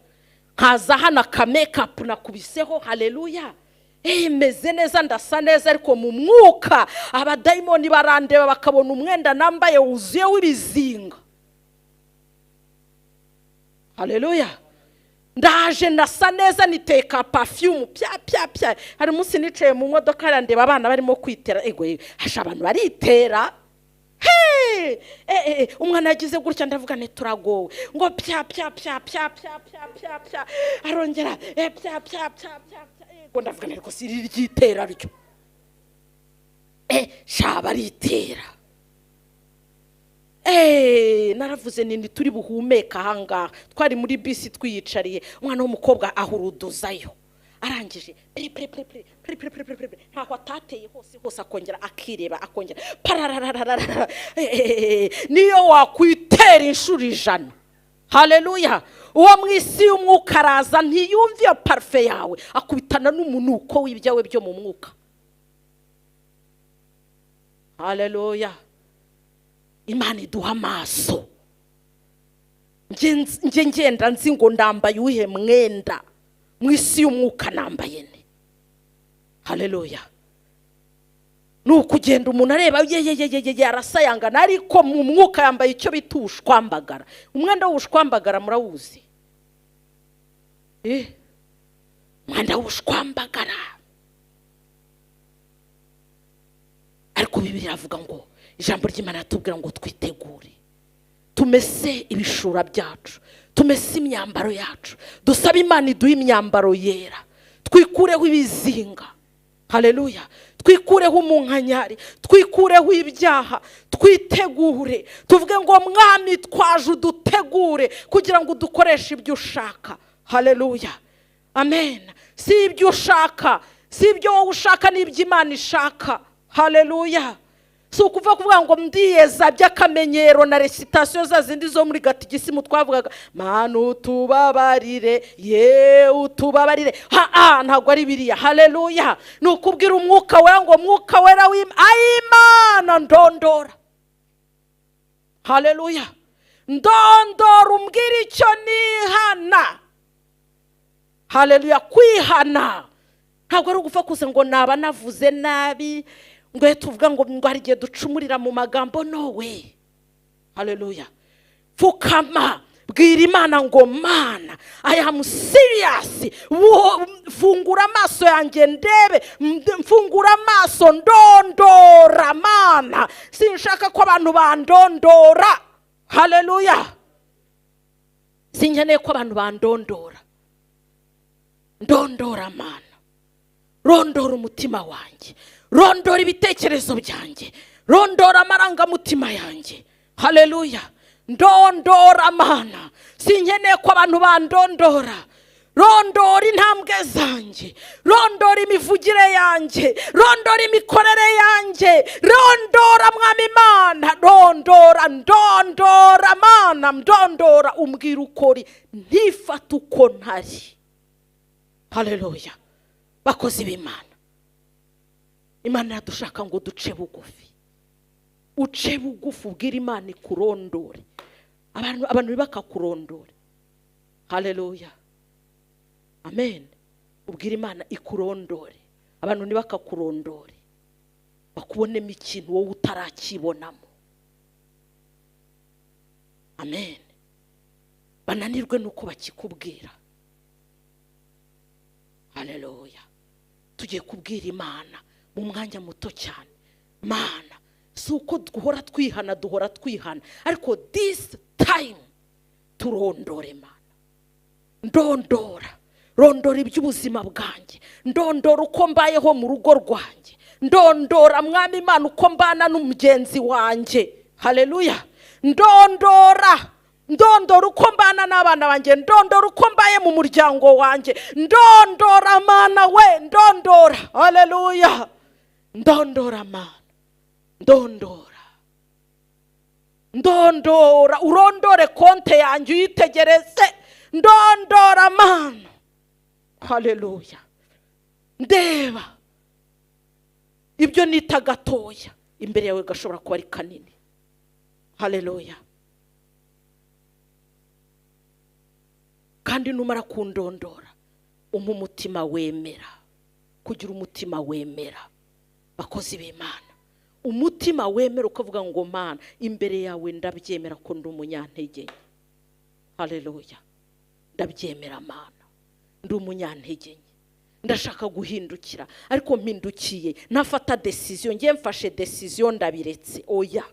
Nkaza hano aka make-up nakubiseho. Haleluya. Meze neza, ndasa neza, ariko mu mwuka abadayimoni barandeba bakabona umwenda nambaye wuzuye w'ibizinga. Haleluya. Ndaje ndasa neza, niteka perfume pya pya pya. Hari umunsi nicaye mu modoka arandeba abana barimo kwitera, ego hasha abantu baritera. Hey! Umwana yagize gutya, ndavuga nti turagowe. Ngo pya pya pya pya pya pya pya pya, arongera pya pya pya pya pya. Ego ndavuga nti ariko si ryitera ryo. Sha baritera. Naravuze nti turi buhumeka ahangaha. Twari muri bisi twiyicariye, umwana w'umukobwa ahuruduzayo, arangije pre pre pre pre pre pre pre pre pre, ntaho atateye hose hose, akongera akireba, akongera pararararara. Niyo wakwitera inshuro 100. Haleluya. Uwo mu isi y'umwuka araza ntiyumve iyo parufe yawe, akubitana n'umunuko w'ibyawe byo mu mwuka. Haleluya. Imana iduha amaso. Nge ngenda nzi ngo ndambaye uwuhe mwenda mu isi y'umwuka nambaye ne. Haleluya. Ni ukugenda umuntu areba ye ye ye ye ye, arasayangana, ariko mu mwuka yambaye icyo bita ubushwambagara. Umwenda w'ubushwambagara murawuzi? Umwenda w'ubushwambagara. Ariko Bibiliya iravuga ngo, ijambo ry'Imana ratubwira ngo twitegure, tumese ibishura byacu, tumese imyambaro yacu, dusabe Imana iduhe imyambaro yera, twikureho ibizinga. Haleluya. Twikureho umunkanyari, twikureho ibyaha, twitegure, tuvuge ngo Mwami twaje udutegure kugira ngo udukoreshe ibyo ushaka. Haleluya. Amen. Si ibyo ushaka, si ibyo wowe ushaka, n'ibyo Imana ishaka. Haleluya. Si ukuvuga kuvuga ngo ndiyeza by'akamenyero na recitation za zindi zo muri gatigisimu twavugaga, Mana utubabarire, ye utubabarire. Ha, ntabwo ari biriya. Haleluya. Ni ukubwira umwuka wera ngo mwuka wera w'Imana ndondora. Haleluya. Ndondora umbwira icyo nihana. Haleluya. Kwihana ntabwo ari ugupfa kuza ngo naba navuze nabi, ngo tuvuga ngo ngo hari igihe ducumurira mu magambo. Nowe. Haleluya. Pfukama, bwira Imana ngo Mana, I am serious. Fungura amaso yanjye ndebe, mfungura amaso, ndondora Mana. Sinshaka ko abantu bandondora. Haleluya. Sinkeneye ko abantu bandondora. Ndondora Mana. Rondora umutima wanjye, rondora ibitekerezo byanjye, rondora amarangamutima yanjye. Haleluya. Ndondora Mana. Sinkeneye ko abantu bandondora. Rondora intambwe zanjye, rondora imivugire yanjye, rondora imikorere yanjye, rondora Mwami Imana, rondora, ndondora Mana, ndondora, umbwira uko uri, ntifate uko ntari. Haleluya. Bakozi b'Imana, Imana yadushaka ngo duce bugufi. Uce bugufi ubwira Imana ikurondore. Abantu bakakurondore. Haleluya. Amen. Ubwira Imana ikurondore. Abantu ntibakakurondore, bakubonemo ikintu wowe utarakibonamo. Amen. Bananirwe nuko bakikubwira. Haleluya. Tugiye kubwira Imana mu mwanya muto cyane. Mana, si uko duhora twihana, duhora twihana, ariko this time turondore Mana. Ndondora, rondora iby'ubuzima bwanjye, ndondora uko mbayeho mu rugo rwanjye, ndondora Mwami Imana uko mbana n'umugenzi wanjye. Haleluya. Ndondora, Ndondora uko mbana n'abana banjye, ndondora uko mbaye mu muryango wanjye, ndondora Mana we, ndondora. Haleluya. Ndondora Mana, ndondora, ndondora, urondore konte yanjye uyitegereze, ndondora Mana. Haleluya. Ndeba ibyo nita gatoya imbere yawe gashobora kuba ari kanini. Haleluya. Kandi numara kundondora umpa umutima wemera, kugira umutima wemera, bakozi b'Imana, umutima wemera ukavuga ngo Mana imbere yawe ndabyemera ko ndi umunyantege nke. Haleluya. Ndabyemera Mana, ndi umunyantege nke, ndashaka guhindukira, ariko mpindukiye nafata decision, ngiye mfashe decision ndabiretse. Oya,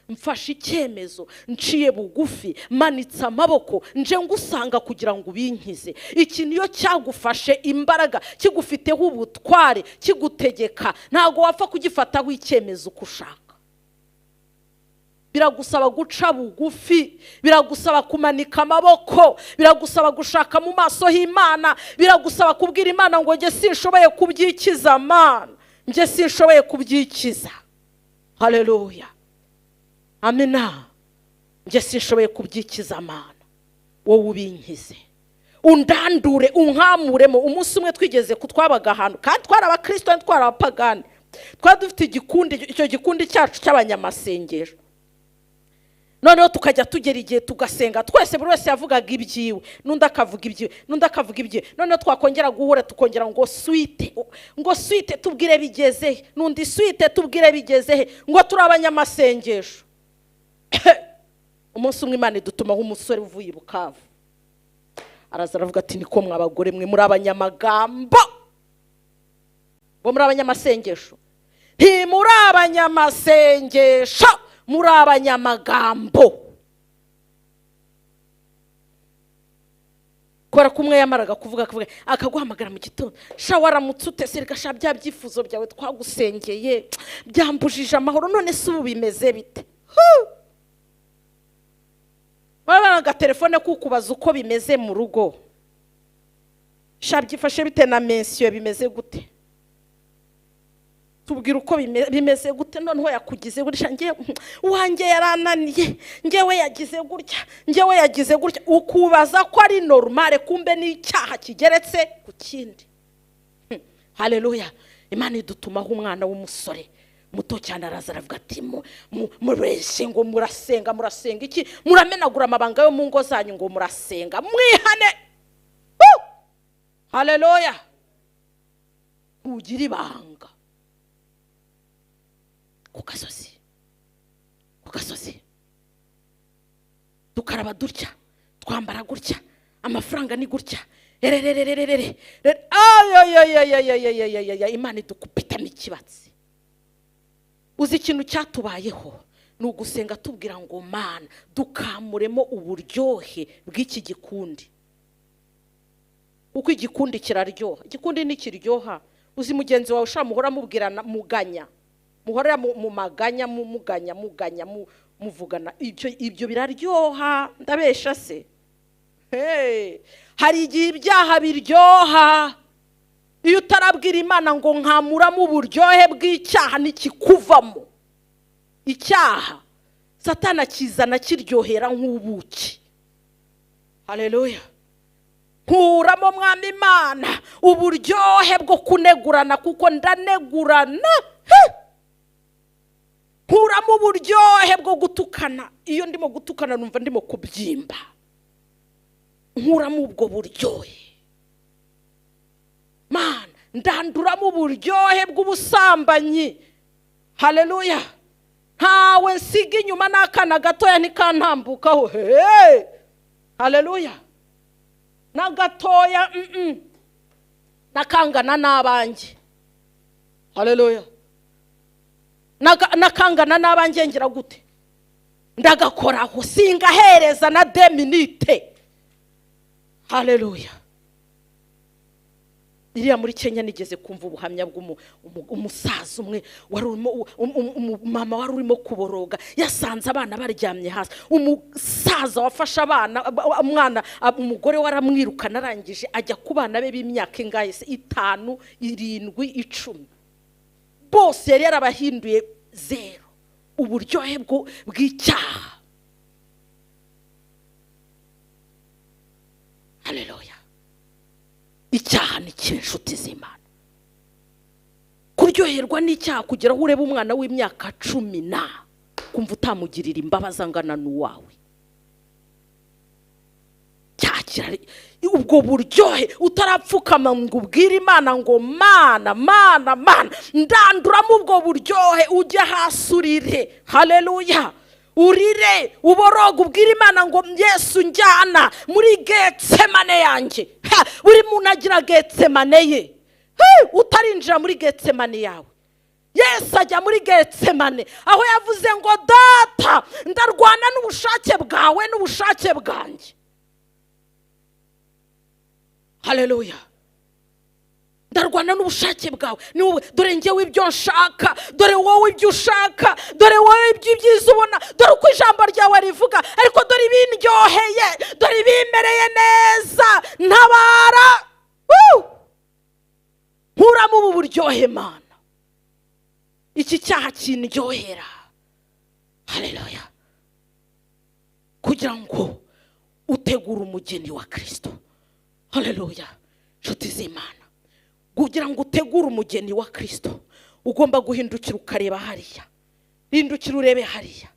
mfashe icyemezo, nciye bugufi, manitse amaboko, nje ngusanga kugira ngo ubinkize. Iki niyo cyagufashe imbaraga, kigufiteho ubutware, kigutegeka, ntago wapfa kugifataho icyemezo uko ushaka. Biragusaba guca bugufi, biragusaba kumanika amaboko, biragusaba gushaka mu maso h'Imana, biragusaba kubwira Imana ngo nge sinshoboye kubyikiza Mana, nge sinshoboye kubyikiza. Haleluya. Amina. Nge sinshoboye kubyikiza Mana, wowe ubinkize, undandure, unkamuremo. Umunsi umwe twigeze kutwabaga ahantu, kandi twari abakristo, twari abapagani, twari dufite igikundi, icyo gikundi cyacu cy'abanyamasengesho. Noneho tukajya tugera igihe tugasenga twese, buri wese yavugaga ibyiwe, n'undi akavuga ibyiwe, n'undi akavuga ibyiwe. Noneho twakongera guhura tukongera ngo suite, ngo suite tubwire bigeze he, n'undi suite tubwire bigeze he, ngo turi abanyamasengesho. Umunsi umwe Imana idutumaho umusore uvuye i Bukavu, araza aravuga ati niko mwabagore mwe muri abanyamagambo, bo muri abanyamasengesho, ntimuri abanyamasengesho, muri abanyamagambo. Kubera ko umwe yamaraga kuvuga akaguhamagara mu gitondo, sha waramutse ute se, reka sha bya byifuzo byawe twagusengeye byambujije amahoro, none se ubu bimeze bite? Wabana agatelefone kukubaza uko bimeze mu rugo, sha byifashe bite na mensiyo bimeze gute, tubwira uko bimeze gute, noneho yakugize gutya, nge wanjye yarananiye, ngewe yagize gutya, ngewe yagize gutya, ukubaza ko ari normale, kumbe n'icyaha kigeretse ku kindi. Haleluya. Imana idutumaho umwana w'umusore muto cyane, araza aravuga ati mureshye ngo murasenga, murasenga iki, muramenagura amabanga yo mu ngo zanyu ngo murasenga, mwihane. Haleluya. Kugira ibanga ku gasozi, ku gasozi dukaraba dutya, twambara gutya, amafaranga ni gutya, erererererere, ayayayayayayayaya, Imana idukupitamo ikibatsi. Uzi ikintu cyatubayeho ni ugusenga tubwira ngo Mana dukamuremo uburyohe bw'iki gikundi, uko igikundi kiraryoha, igikundi ntikiryoha. Uzi mugenzi wawe ushaka muhora mubwirana muganya, muhora mumaganya, mumuganya, muganya, muvugana, ibyo biraryoha. Ndabesha se? Hey, hari igihe ibyaha biryoha. Iyo utarabwira Imana ngo nkamuramo uburyohe bw'icyaha, nikikuvamo icyaha Satana kizana kiryohera nk'ubuki. Haleluya. Nkuramo Mwami Imana uburyohe bwo kunegurana, kuko ndanegurana. Nkuramo uburyohe bwo gutukana, iyo ndimo gutukana numva ndimo kubyimba. Nkuramo ubwo buryohe Mana, ndanduramo uburyohe bw'ubusambanyi. Haleluya. Ntawe nsiga inyuma n'akana gatoya ntikantambukaho. Hey! Haleluya. N'agatoya nakangana n'abanjye. Haleluya. Nakangana n'abanjye ngira gute? Ndagakoraho, singahereza na 2 minute. Haleluya. Iriya muri Kenya nigeze kumva ubuhamya bw'umusaza umwe wari urimo, umumama wari urimo kuboroga, yasanze abana baryamye hasi. Umusaza wafashe abana, umwana, umugore we aramwirukana, arangije ajya ku bana be b'imyaka ingahe se? 5, 7, 10, bose yari yarabahinduye zero. Uburyohe bw'icyaha. Haleluya. Icyaha ni kibi, inshuti z'Imana. Kuryoherwa n'icyaha kugera aho ureba umwana w'imyaka 10 na kumva utamugirira imbabazi angana n'uwawe. Cyakira ubwo buryohe utarapfukama ngo ubwire Imana ngo Mana, Mana, Mana, ndanduramo ubwo buryohe, ujye hasi urire. Haleluya. Urire, uboroge, ubwire Imana ngo Yesu njyana muri Getsemane yanjye. Buri muntu agira Getsemane ye. Utarinjira muri Getsemane yawe, Yesu ajya muri Getsemane aho yavuze ngo Data, ndarwana n'ubushake bwawe n'ubushake bwanjye. Haleluya. Ndarwana n'ubushake bwawe, ni wowe, dore njyewe ibyo nshaka, dore wowe ibyo ushaka, dore wowe ibyiza ubona, dore uko ijambo ryawe rivuga, ariko dore ibindyoheye, dore ibimereye neza, ntabara. Nkuramo ubu buryohe Mana, iki cyaha kindyohera. Haleluya. Kugira ngo utegure umugeni wa Kristo. Haleluya. Nshuti z'Imana, kugira ngo utegure umugeni wa Kristo ugomba guhindukira ukareba hariya. Hindukira urebe hariya.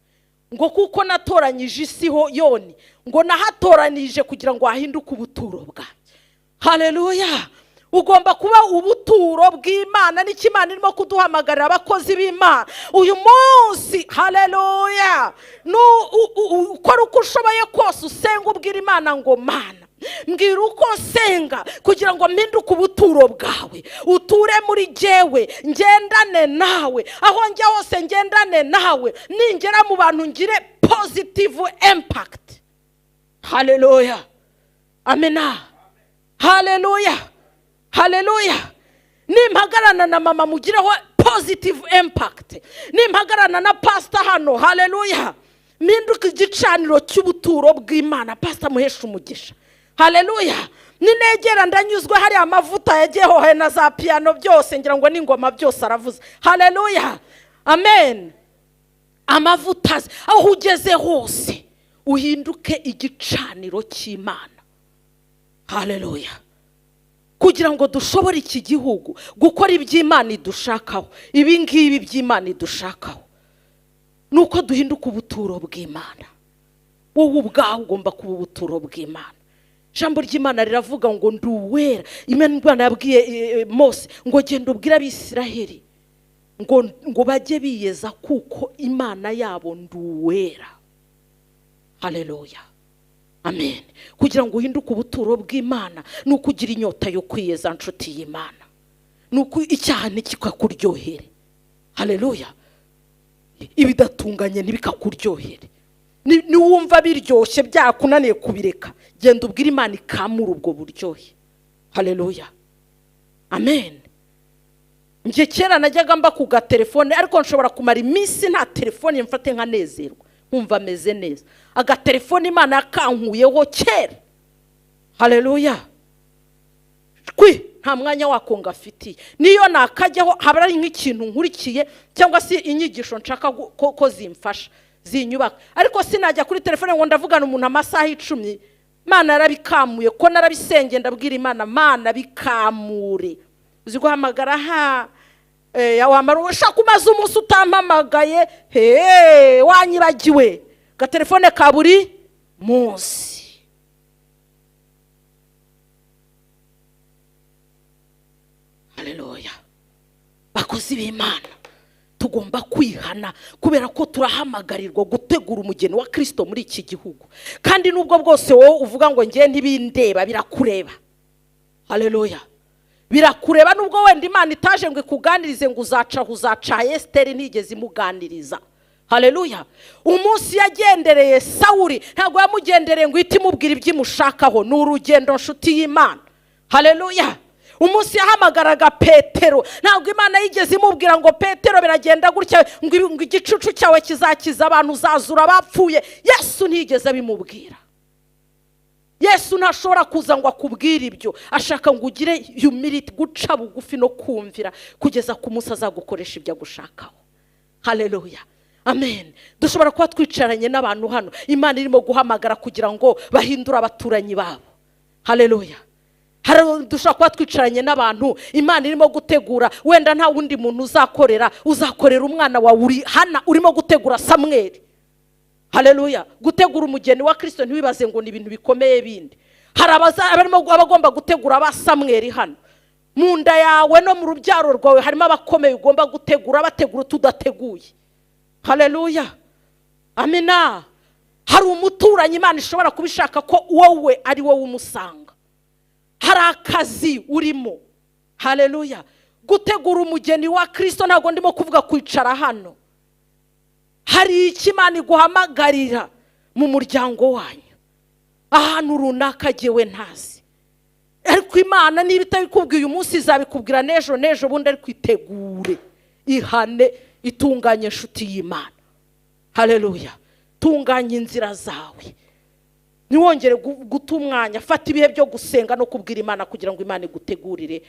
Ngo kuko natoranyije isi ho yoni, ngo nahatoranije kugira ngo hahinduke ubuturo bwanjye. Haleluya. Ugomba kuba ubuturo bw'Imana. N'icyo Imana irimo kuduhamagarira abakozi b'Imana uyu munsi. Haleluya. Ukora uko ushoboye kose usenga ubwira Imana ngo Mana, mbwira uko nsenga kugira ngo mpinduke ubuturo bwawe, uture muri jyewe, ngendane nawe, aho njya hose ngendane nawe, ningera mu bantu ngire positive impact. Haleluya. Amena. Haleluya. Haleluya. Nimpagarana na mama mugireho positive impact, nimpagarana na pastor hano, haleluya, mpinduke igicaniro cy'ubuturo bw'Imana. Pastor muhesha umugisha. Haleluya. Ninegera ndanyuzwe, hari amavuta yagiye hohe na za piano byose, ngira ngo n'ingoma byose aravuze. Haleluya. Amen. Amavuta aho ugeze hose uhinduke igicaniro cy'Imana. Haleluya. Kugira ngo dushobore iki gihugu gukora iby'Imana idushakaho, ibi ngibi by'Imana idushakaho, nuko duhinduka ubuturo bw'Imana. Wowe ubwawe ugomba kuba ubuturo bw'Imana. Ijambo ry'Imana riravuga ngo ndi uwera. Imana yabwiye Mose ngo genda ubwire Abisiraheli ngo bajye biyeza kuko Imana yabo ndi uwera. Haleluya. Amen. Kugira ngo uhinduke ubuturo bw'Imana ni ukugira inyota yo kwiyeza, nshuti y'Imana. Ni uko icyaha ntikikakuryohere. Haleluya. Ibidatunganye ntibikakuryohere. Niwumva biryoshye byakunaniye kubireka, genda ubwire Imana ikamura ubwo buryohe. Haleluya. Amen. Njye kera najyaga mba ku gatelefone, ariko nshobora kumara iminsi nta telefone mfate nkanezerwa, nkumva ameze neza. Agatelefone Imana yakankuyeho kera. Haleluya. Kwi nta mwanya wako ngafitiye, niyo nakajyaho haba ari nk'ikintu nkurikiye cyangwa se inyigisho nshaka ko zimfasha zinyubaka, ariko sinajya kuri telefone ngo ndavugana umuntu amasaha 10. Imana yarabikamuye, ko narabisenge ndabwira Imana, Mana bikamure. Uzi guhamagara ha wamara ushaka umaze umunsi utampamagaye, he wanyibagiwe gatelefone ka buri munsi. Haleluya. Bakozi b'Imana, tugomba kwihana kubera ko turahamagarirwa gutegura umugeni wa Kristo muri iki gihugu. Kandi nubwo bwose wowe uvuga ngo ngiye ntibindeba, birakureba. Haleluya. Birakureba nubwo wenda Imana itaje ngo ikuganirize ngo uzaca uzaca. Esteri ntigeze imuganiriza. Haleluya. Umunsi yagendereye Sawuli ntabwo yamugendereye ngo ihite imubwira ibyimushakaho. Ni urugendo, nshuti y'Imana. Haleluya. Umunsi yahamagaraga Petero, ntabwo Imana yigeze imubwira ngo Petero biragenda gutya, ngo igicucu cyawe kizakiza abantu, uzazura abapfuye. Yesu ntiyigeze abimubwira. Yesu ntashobora kuza ngo akubwire ibyo, ashaka ngo ugire humility, guca bugufi no kumvira kugeza ku munsi azagukoresha ibyo agushakaho. Haleluya, amen. Dushobora kuba twicaranye n'abantu hano Imana irimo guhamagara kugira ngo bahindure abaturanyi babo. Haleluya. Dushobora kuba twicaranye n'abantu Imana irimo gutegura, wenda nta wundi muntu uzakorera, uzakorera umwana wawe uri hana, urimo gutegura Samweli. Haleluya. Gutegura umugeni wa Kristo ntiwibaze ngo ni ibintu bikomeye bindi. Hari abagomba gutegura ba Samweli hano. Mu nda yawe no mu rubyaro rwawe harimo abakomeye ugomba gutegura, bategura tudateguye. Haleluya, amina. Hari umuturanyi Imana ishobora kubishaka ko wowe ari wowe umusanga. Hari akazi urimo. Haleluya. Gutegura umugeni wa Kristo ntabwo ndimo kuvuga kwicara hano. Hari icyo Imana iguhamagarira mu muryango wanyu, ahantu runaka jyewe ntazi, ariko Imana niba itabikubwiye uyu munsi izabikubwira n'ejo n'ejo bundi, ariko itegure, ihane, itunganye inshuti y'Imana. Haleluya. Tunganya inzira zawe, ntiwongere guta umwanya. Fata ibihe byo gusenga no kubwira Imana kugira ngo Imana igutegurire,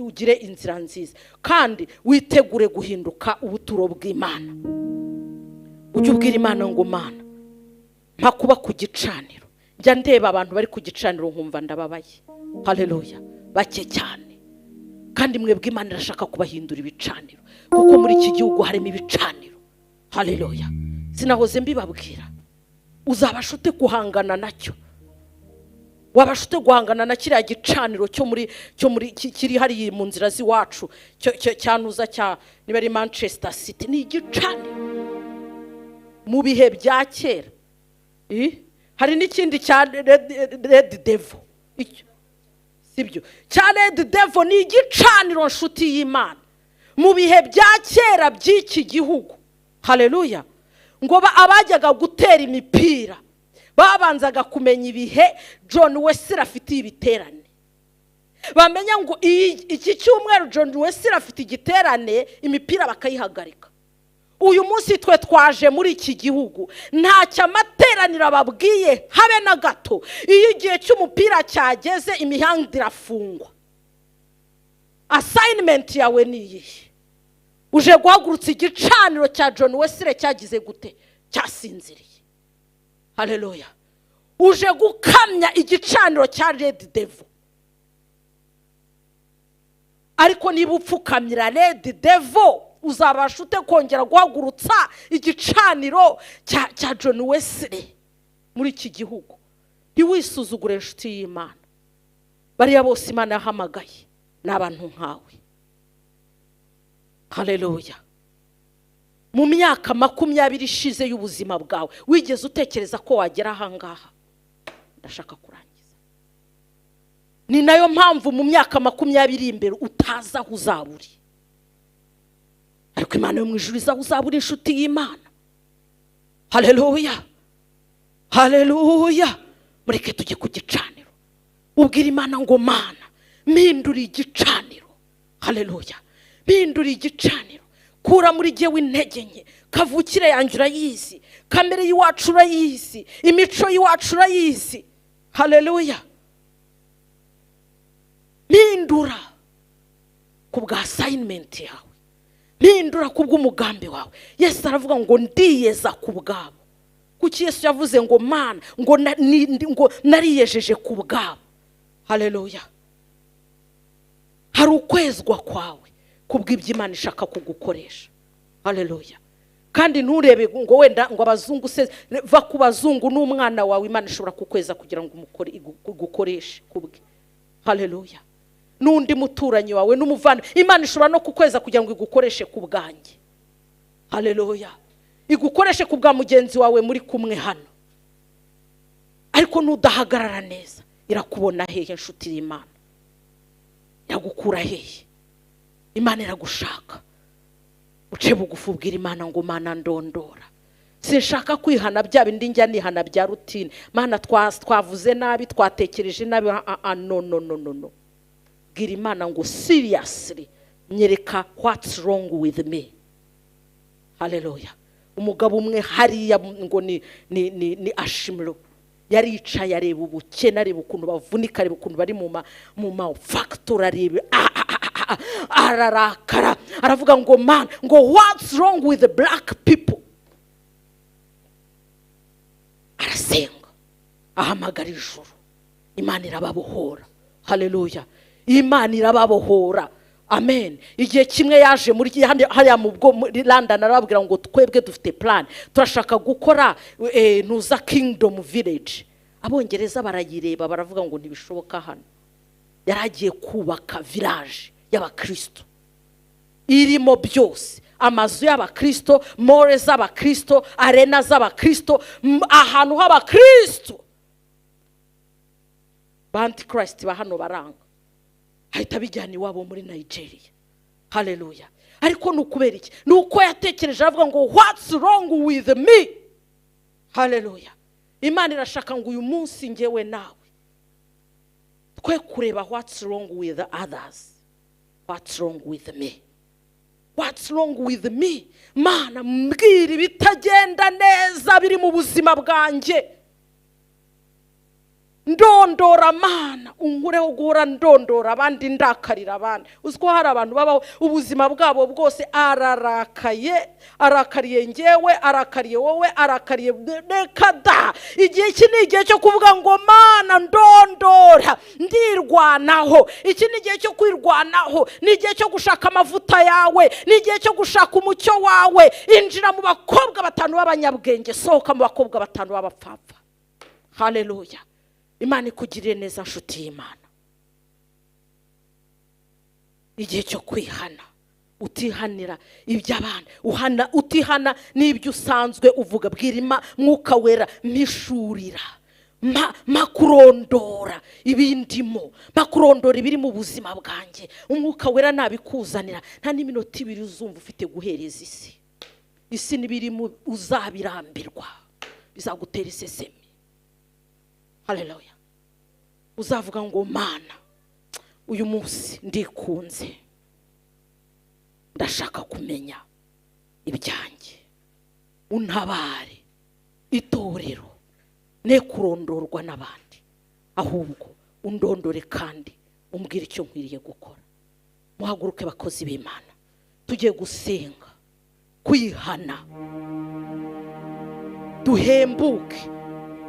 ugire inzira nziza, kandi witegure guhinduka ubuturo bw'Imana. Ujye ubwira Imana ngo Mana, mpa kuba ku gicaniro. Njya ndeba abantu bari ku gicaniro nkumva ndababaye. Haleluya. Bake cyane. Kandi mwebwe Imana irashaka kubahindura ibicaniro, kuko muri iki gihugu harimo ibicaniro. Haleluya. Sinahoze mbibabwira. Uzabasha ute guhangana nacyo? Wabasha ute guhangana na kiriya gicaniro cyo muri kiri hariya mu nzira z'iwacu, cyanuza cya niba ari Manchester City? Ni igicaniro mu bihe bya kera. Hari n'ikindi cya Red Devil, sibyo? Cya Red Devil ni igicaniro nshuti y'Imana mu bihe bya kera by'iki gihugu. Haleluya. Ngo abajyaga gutera imipira babanzaga kumenya ibihe John Wesley afitiye ibiterane, bamenya ngo iki cyumweru John Wesley afite igiterane, imipira bakayihagarika. Uyu munsi twe twaje muri iki gihugu ntacyo amateraniro ababwiye habe na gato. Iyo igihe cy'umupira cyageze imihanda irafungwa. Assignment yawe ni iyihe? Uje guhagurutsa igicaniro cya John Wesley cyagize gute? Cyasinziriye. Haleluya. Uje gukamya igicaniro cya Red Devil. Ariko niba upfukamira Red Devil, uzabasha ute kongera guhagurutsa igicaniro cya John Wesley muri iki gihugu? Ntiwisuzugure inshuti y'Imana. Bariya bose Imana yahamagaye ni abantu nkawe. Haleluya. Mu myaka 20 ishize y'ubuzima bwawe wigeze utekereza ko wagera ahangaha? Ndashaka kurangiza. Ni nayo mpamvu mu myaka 20 imbere utazi aho uzaba uri, ariko Imana yo mu ijuru iza aho uzaba uri, inshuti y'Imana. Haleluya, haleluya. Mureke tujye ku gicaniro, ubwira Imana ngo Mana, mpindura igicaniro. Haleluya. Mpindura igicaniro, kura muri jyewe intege nke, kavukire yanjye urayizi, kamere y'iwacu urayizi, imico y'iwacu urayizi. Haleluya. Mpindura ku bwa assignment yawe, mpindura ku bw'umugambi wawe. Yesu aravuga ngo ndiyeza ku bwabo. Kuki Yesu yavuze ngo Mana, ngo nariyejeje ku bwabo? Haleluya. Hari ukwezwa kwawe kubw'ibyo Imana ishaka kugukoresha. Haleluya. Kandi nturebe ngo wenda ngo abazungu se, va ku bazungu, n'umwana wawe Imana ishobora kukweza kugira ngo igukoreshe kubwe. Haleluya. N'undi muturanyi wawe n'umuvandimwe, Imana ishobora no kukweza kugira ngo igukoreshe ku bwanjye. Haleluya. Igukoreshe ku bwa mugenzi wawe muri kumwe hano. Ariko nudahagarara neza, irakubona hehe inshuti y'Imana? Iragukura hehe? Imana iragushaka. Uce bugufi ubwira Imana ngo Mana ndondora, sinshaka kwihana bya bindi njya nihana bya rutine. Mana twavuze nabi, twatekereje nabi, no no no no no. Bwira Imana ngo: "Seriously, nyereka what's wrong with me." Haleluya. Umugabo umwe hariya ngo ni Ashimolowo, yaricaye areba ubukene, areba ukuntu bavunika, areba ukuntu bari mu ma factory, areba ararakara, aravuga ngo: "Man," ngo, "what's wrong with the black people?" Arasenga, ahamagara ijuru, Imana irababohora. Haleluya, Imana irababohora. Amen. Igihe kimwe yaje muri hariya mu bwo muri London, arababwira ngo: "Twebwe dufite plan, turashaka gukora ntuza Kingdom Village." Abongereza barayireba, baravuga ngo: "Ntibishoboka hano." Yari agiye kubaka village y'abakristo irimo byose: amazu y'abakristo, mall z'abakristo, arena z'abakristo, ahantu h'abakristo. Ba antichrist ba hano baranga, ahita abijyana iwabo muri Nigeria. Haleluya. Ariko ni ukubera iki? Ni uko yatekereje, aravuga ngo: "What's wrong with me?" Haleluya. Imana irashaka ngo uyu munsi ngewe nawe twe kureba what's wrong with others. What's wrong with me? What's wrong with me? Mana, mbwira ibitagenda neza biri mu buzima bwanjye. Ndondora, Mana, unkureho guhora ndondora abandi, ndakarira abandi. Uzi ko hari abantu babaho ubuzima bwabo bwose ararakaye, arakariye ngewe, arakariye wowe, arakariye? Reka da! Igihe iki ni igihe cyo kuvuga ngo: "Mana, ndondora, ndirwanaho." Iki ni igihe cyo kwirwanaho, ni igihe cyo gushaka amavuta yawe, ni igihe cyo gushaka umucyo wawe. Injira mu bakobwa batanu b'abanyabwenge, sohoka mu bakobwa batanu b'abapfapfa. Haleluya. Imana ikugirire neza, nshuti y'Imana. Igihe cyo kwihana, utihanira iby'abana, uhana utihana n'ibyo usanzwe uvuga. Bwira Mwuka Wera: "Mpishurira, mpa kurondora ibindimo, mpa kurondora ibiri mu buzima bwanjye." Umwuka Wera nabikuzanira, nta n'iminota 2 uzumva ufite guhereza isi. Isi n'ibirimo uzabirambirwa, bizagutera isesemi. Haleluya. Uzavuga ngo: "Mana, uyu munsi ndikunze, ndashaka kumenya ibyanjye, untabare itorero, ne kurondorwa n'abandi, ahubwo undondore kandi umbwire icyo nkwiriye gukora." Muhaguruke, bakozi b'Imana, tugiye gusenga kwihana, duhembuke,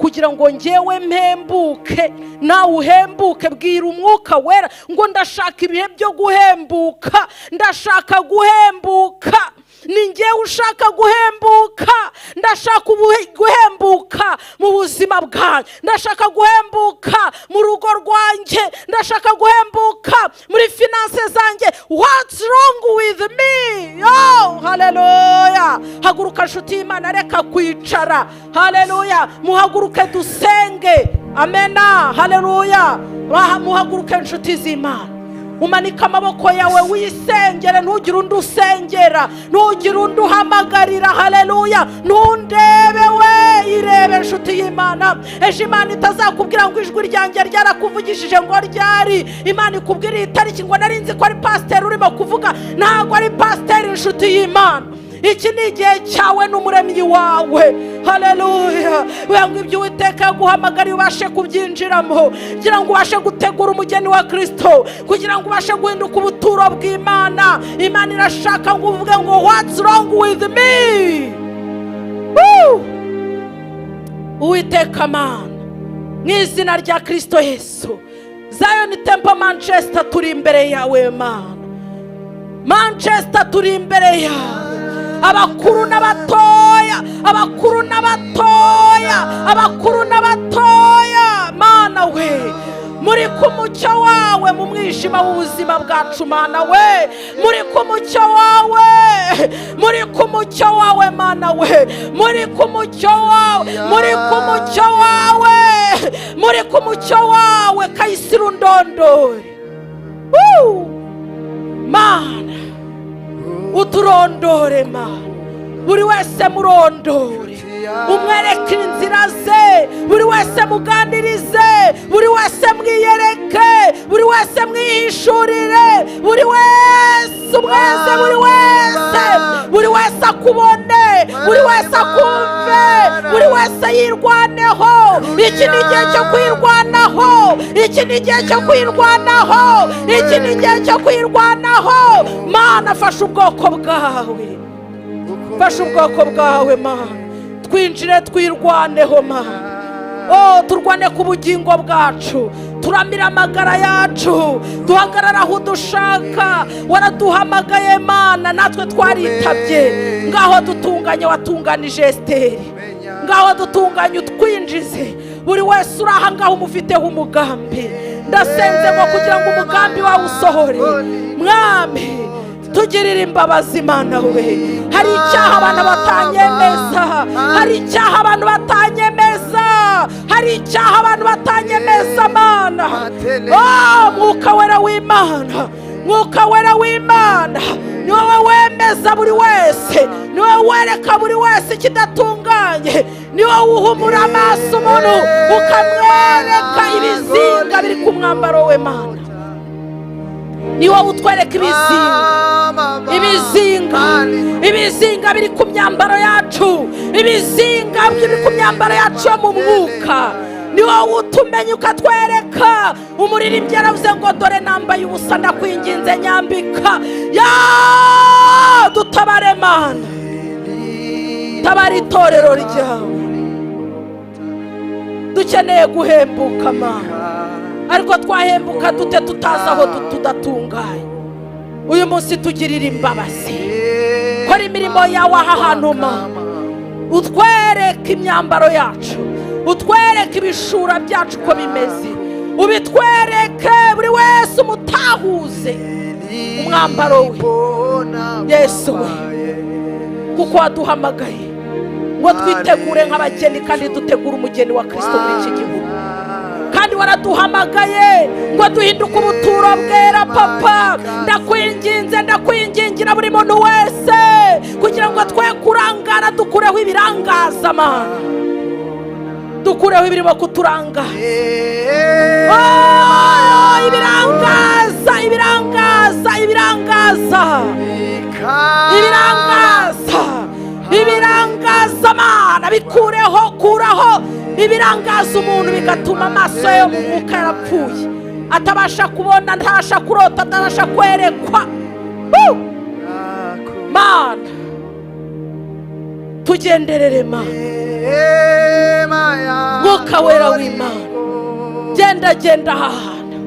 kugira ngo ngewe mpembuke, nawe uhembuke. Bwira Umwuka Wera ngo: "Ndashaka ibihe byo guhembuka, ndashaka guhembuka. Ni ngewe ushaka guhembuka, ndashaka guhembuka mu buzima bwanjye, ndashaka guhembuka mu rugo rwanjye, ndashaka guhembuka muri finance zanjye. What's wrong with me?" Yo, haleluya! Haguruka, nshuti y'Imana, reka kwicara. Haleluya. Muhaguruke dusenge. Amena, haleluya. Muhaguruke, nshuti z'Imana, umanike amaboko yawe wisengere. Ntugire undi usengera, ntugire undi uhamagarira. Haleluya. Ntundebe we, irebe, nshuti y'Imana. Ejo Imana itazakubwira ngo: "Ijwi ryanjye ryarakuvugishije." Ngo ryari? Imana ikubwira iyi tariki ngo: "Nari nzi ko ari pasiteri urimo kuvuga." Ntabwo ari pasiteri, inshuti y'Imana. Iki ni igihe cyawe n'Umuremyi wawe. Haleluya. Kugira ngo ibyo Uwiteka yaguhamagariye ubashe kubyinjiramo, kugira ngo ubashe gutegura umugeni wa Kirisito, kugira ngo ubashe guhinduka ubuturo bw'Imana. Imana irashaka ngo uvuge ngo: "What's wrong with me?" Woo! Uwiteka Mana, mu izina rya Kirisito Yesu, Zion Temple Manchester turi imbere yawe. Mana, Manchester turi imbere yawe, abakuru n'abatoya, abakuru n'abatoya, abakuru n'abatoya. Mana we, muri ku mucyo wawe mu mwijima w'ubuzima bwacu. Mana we, muri ku mucyo wawe, muri ku mucyo wawe. Mana we, muri ku mucyo wawe, muri ku mucyo wawe, muri ku mucyo wawe. Kayisire, undondore. Woo! Mana, uturondore. Mana, buri wese murondore, umwereke inzira ze, buri wese muganirize, buri wese mwiyereke. Buri wese mwihishurire, buri wese umweze, buri wese, buri wese akubone, buri wese akumve, buri wese yirwaneho. Iki ni igihe cyo kwirwanaho, iki ni igihe cyo kwirwanaho, iki ni igihe cyo kwirwanaho. Mana, fasha ubwoko bwawe, fasha ubwoko bwawe Mana, twinjire twirwaneho Mana. Oh, turwane ku bugingo bwacu, turamira amagara yacu, duhagarara aho udushaka. Waraduhamagaye Mana, natwe twaritabye. Ngaho dutunganye, watunganije Esiteri, ngaho dutunganye utwinjize. Buri wese uri aha ngaho umufiteho umugambi, ndasenze ngo kugira ngo umugambi wawe usohore. Mwami, tugirire imbabazi Mana we. Hari icyaha abantu batanyemeza, hari icyaha abantu batanyemeza, hari icyaha abantu batanyemeza Mana. Oh, Mwuka Wera w'Imana, Mwuka Wera w'Imana, ni wowe wemeza buri wese, ni wowe wereka buri wese ikidatunganye, ni wowe uhumura amaso umuntu ukamwereka ibizinga biri ku mwambaro we Mana. Ni wowe utwereka ibizinga, ibizinga, ibizinga biri ku myambaro yacu, ibizinga biri ku myambaro yacu yo mu mwuka. Ni wowe utumenya ukatwereka. Umuririmbyi yaravuze ngo dore nambaye ubusa, ndakwinginze nyambika. Ya dutabare Mana, tabara itorero ryawe. Dukeneye guhembuka Mana, ariko twahembuka dute tutazi aho tudatunganye? Uyu munsi tugirire imbabazi, kora imirimo yawe aha hantu Mana, utwereke imyambaro yacu, utwereke ibishura byacu uko bimeze, ubitwereke buri wese umutahuze umwambaro we. Yesu we, kuko waduhamagaye ngo twitegure nk'abageni, kandi dutegure umugeni wa Kristo muri iki gihugu. Kandi waraduhamagaye ngo duhinduke ubuturo bwera Papa. Ndakwinginze, ndakwingingira buri muntu wese kugira ngo twe kurangara, dukureho ibirangaza Mana, dukureho ibirimo kuturangaza. Oh, ibirangaza, ibirangaza, ibirangaza, ibirangaza, ibirangaza Mana, bikureho, kuraho ibirangaza umuntu bigatuma amaso ye mu mwuka yarapfuye, atabasha kubona, ntabasha kurota, atabasha kwerekwa. Mana, tugenderere Mana. Mwuka Wera w'Imana, genda genda aha hantu,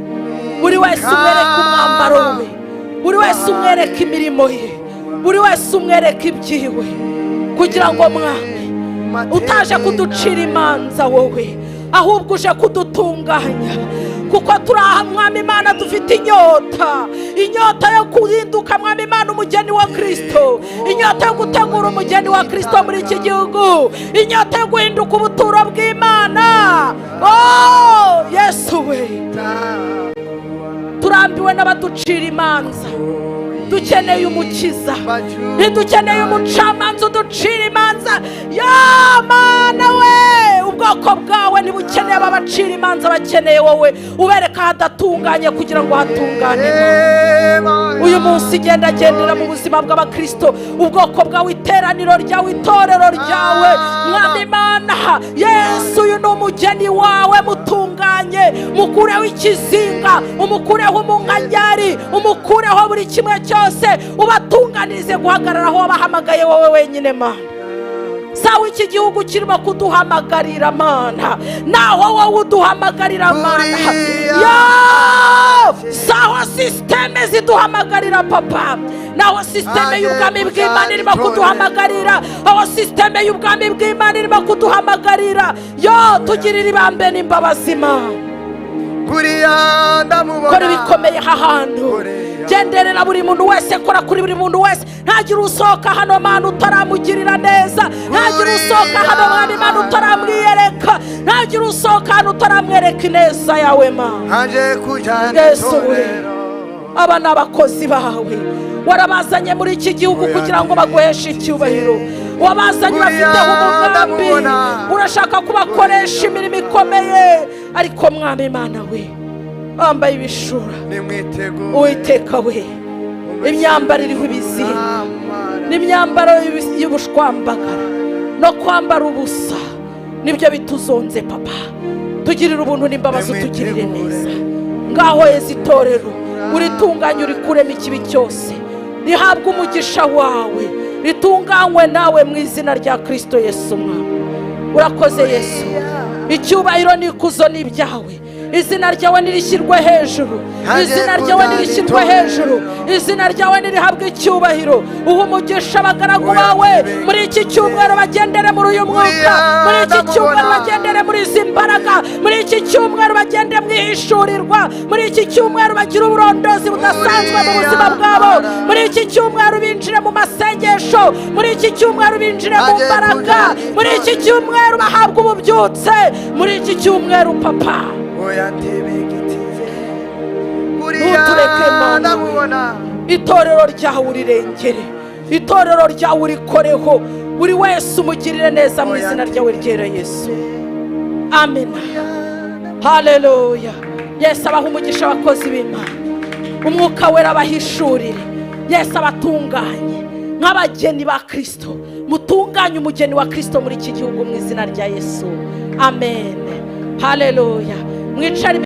buri wese umwereke umwambaro we, buri wese umwereke imirimo ye, buri wese umwereke ibyiwe, kugira ngo Mwami utaje kuducira imanza wowe, ahubwo uje kudutunganya. Kuko turi aha Mwami Imana dufite inyota, inyota yo kuhinduka Mwami Imana umugeni wa Kristo, inyota yo gutegura umugeni wa Kristo muri iki gihugu, inyota yo guhinduka ubuturo bw'Imana. Oh Yesu we, turambiwe n'abaducira imanza, dukeneye umukiza, ntidukeneye umucamanza uducira imanza. Ya Mana we, ubwoko bwawe ntibukeneye ababacira imanza, bakeneye wowe ubereka ahadatunganye kugira ngo hatungane. Uyu munsi genda gendera mu buzima bw'abakristo, ubwoko bwawe, iteraniro ryawe, itorero ryawe. Mwami Imana, Yesu uyu ni umugeni wawe, mutunganye, mukureho ikizinga, umukureho umunkanyari, umukureho buri kimwe cyose, ubatunganize guhagarara aho wabahamagaye wowe wenyine Mana. Sawa iki gihugu kirimo kuduhamagarira Mana, naho wowe uduhamagarira Mana. Yo, sawa systeme ziduhamagarira Papa, naho systeme y'ubwami bw'Imana irimo kuduhamagarira, aho systeme y'ubwami bw'Imana irimo kuduhamagarira. Yo, tugirire ibambe n'imbabazi Mana. Kora ibikomeye aha hantu, genderera buri muntu wese, kora kuri buri muntu wese. Ntagire usohoka hano Mana utaramugirira neza, ntagire usohoka hano Mwami Imana utaramwiyereka, ntagire usohoka hano utaramwereka ineza yawe Mana. Yesu we, aba ni abakozi bawe, warabazanye muri iki gihugu kugira ngo baguheshe icyubahiro, wabazanye bafiteho umugambi, urashaka kubakoresha imirimo ikomeye. Ariko Mwami Imana we, Bambaye ibishura. Nimwitegure. Uwiteka we, imyambaro iriho ibizinga n'imyambaro y'ubushwambagara no kwambara ubusa nibyo bituzonze. Papa, tugirire ubuntu n'imbabazi, utugirire neza. Ngaho yeza itorero, uritunganye, urikuremo ikibi cyose, rihabwe umugisha wawe, ritunganywe nawe mu izina rya Kirisito Yesu Umwami. Urakoze Yesu, icyubahiro n'ikuzo ni ibyawe. Izina ryawe nirishyirwe hejuru, izina ryawe nirishyirwe hejuru, izina ryawe nirihabwe icyubahiro. Uha umugisha abagaragu bawe muri iki cyumweru, bagendere muri uyu mwuka. Muri iki cyumweru bagendere muri izi mbaraga. Muri iki cyumweru bagende mu ihishurirwa. Muri iki cyumweru bagire uburondozi budasanzwe mu buzima bwabo. Muri iki cyumweru binjire mu masengesho. Muri iki cyumweru binjire mu mbaraga. Muri iki cyumweru bahabwe ububyutse. Muri iki cyumweru, Papa, Oya, ntibigitize. Uriya ntutureke Mana we. ndamubona. Itorero ryawe urirengere, itorero ryawe urikoreho, buri wese umugirire neza mu izina ryawe ryera Yesu. Amena, haleluya. Yesu abaha umugisha, abakozi b'Imana. Umwuka Wera abahishurire, Yesu abatunganye nk'abageni ba Kirisito. Mutunganye umugeni wa Kirisito muri iki gihugu mu izina rya Yesu. Amen, haleluya. Mwicare.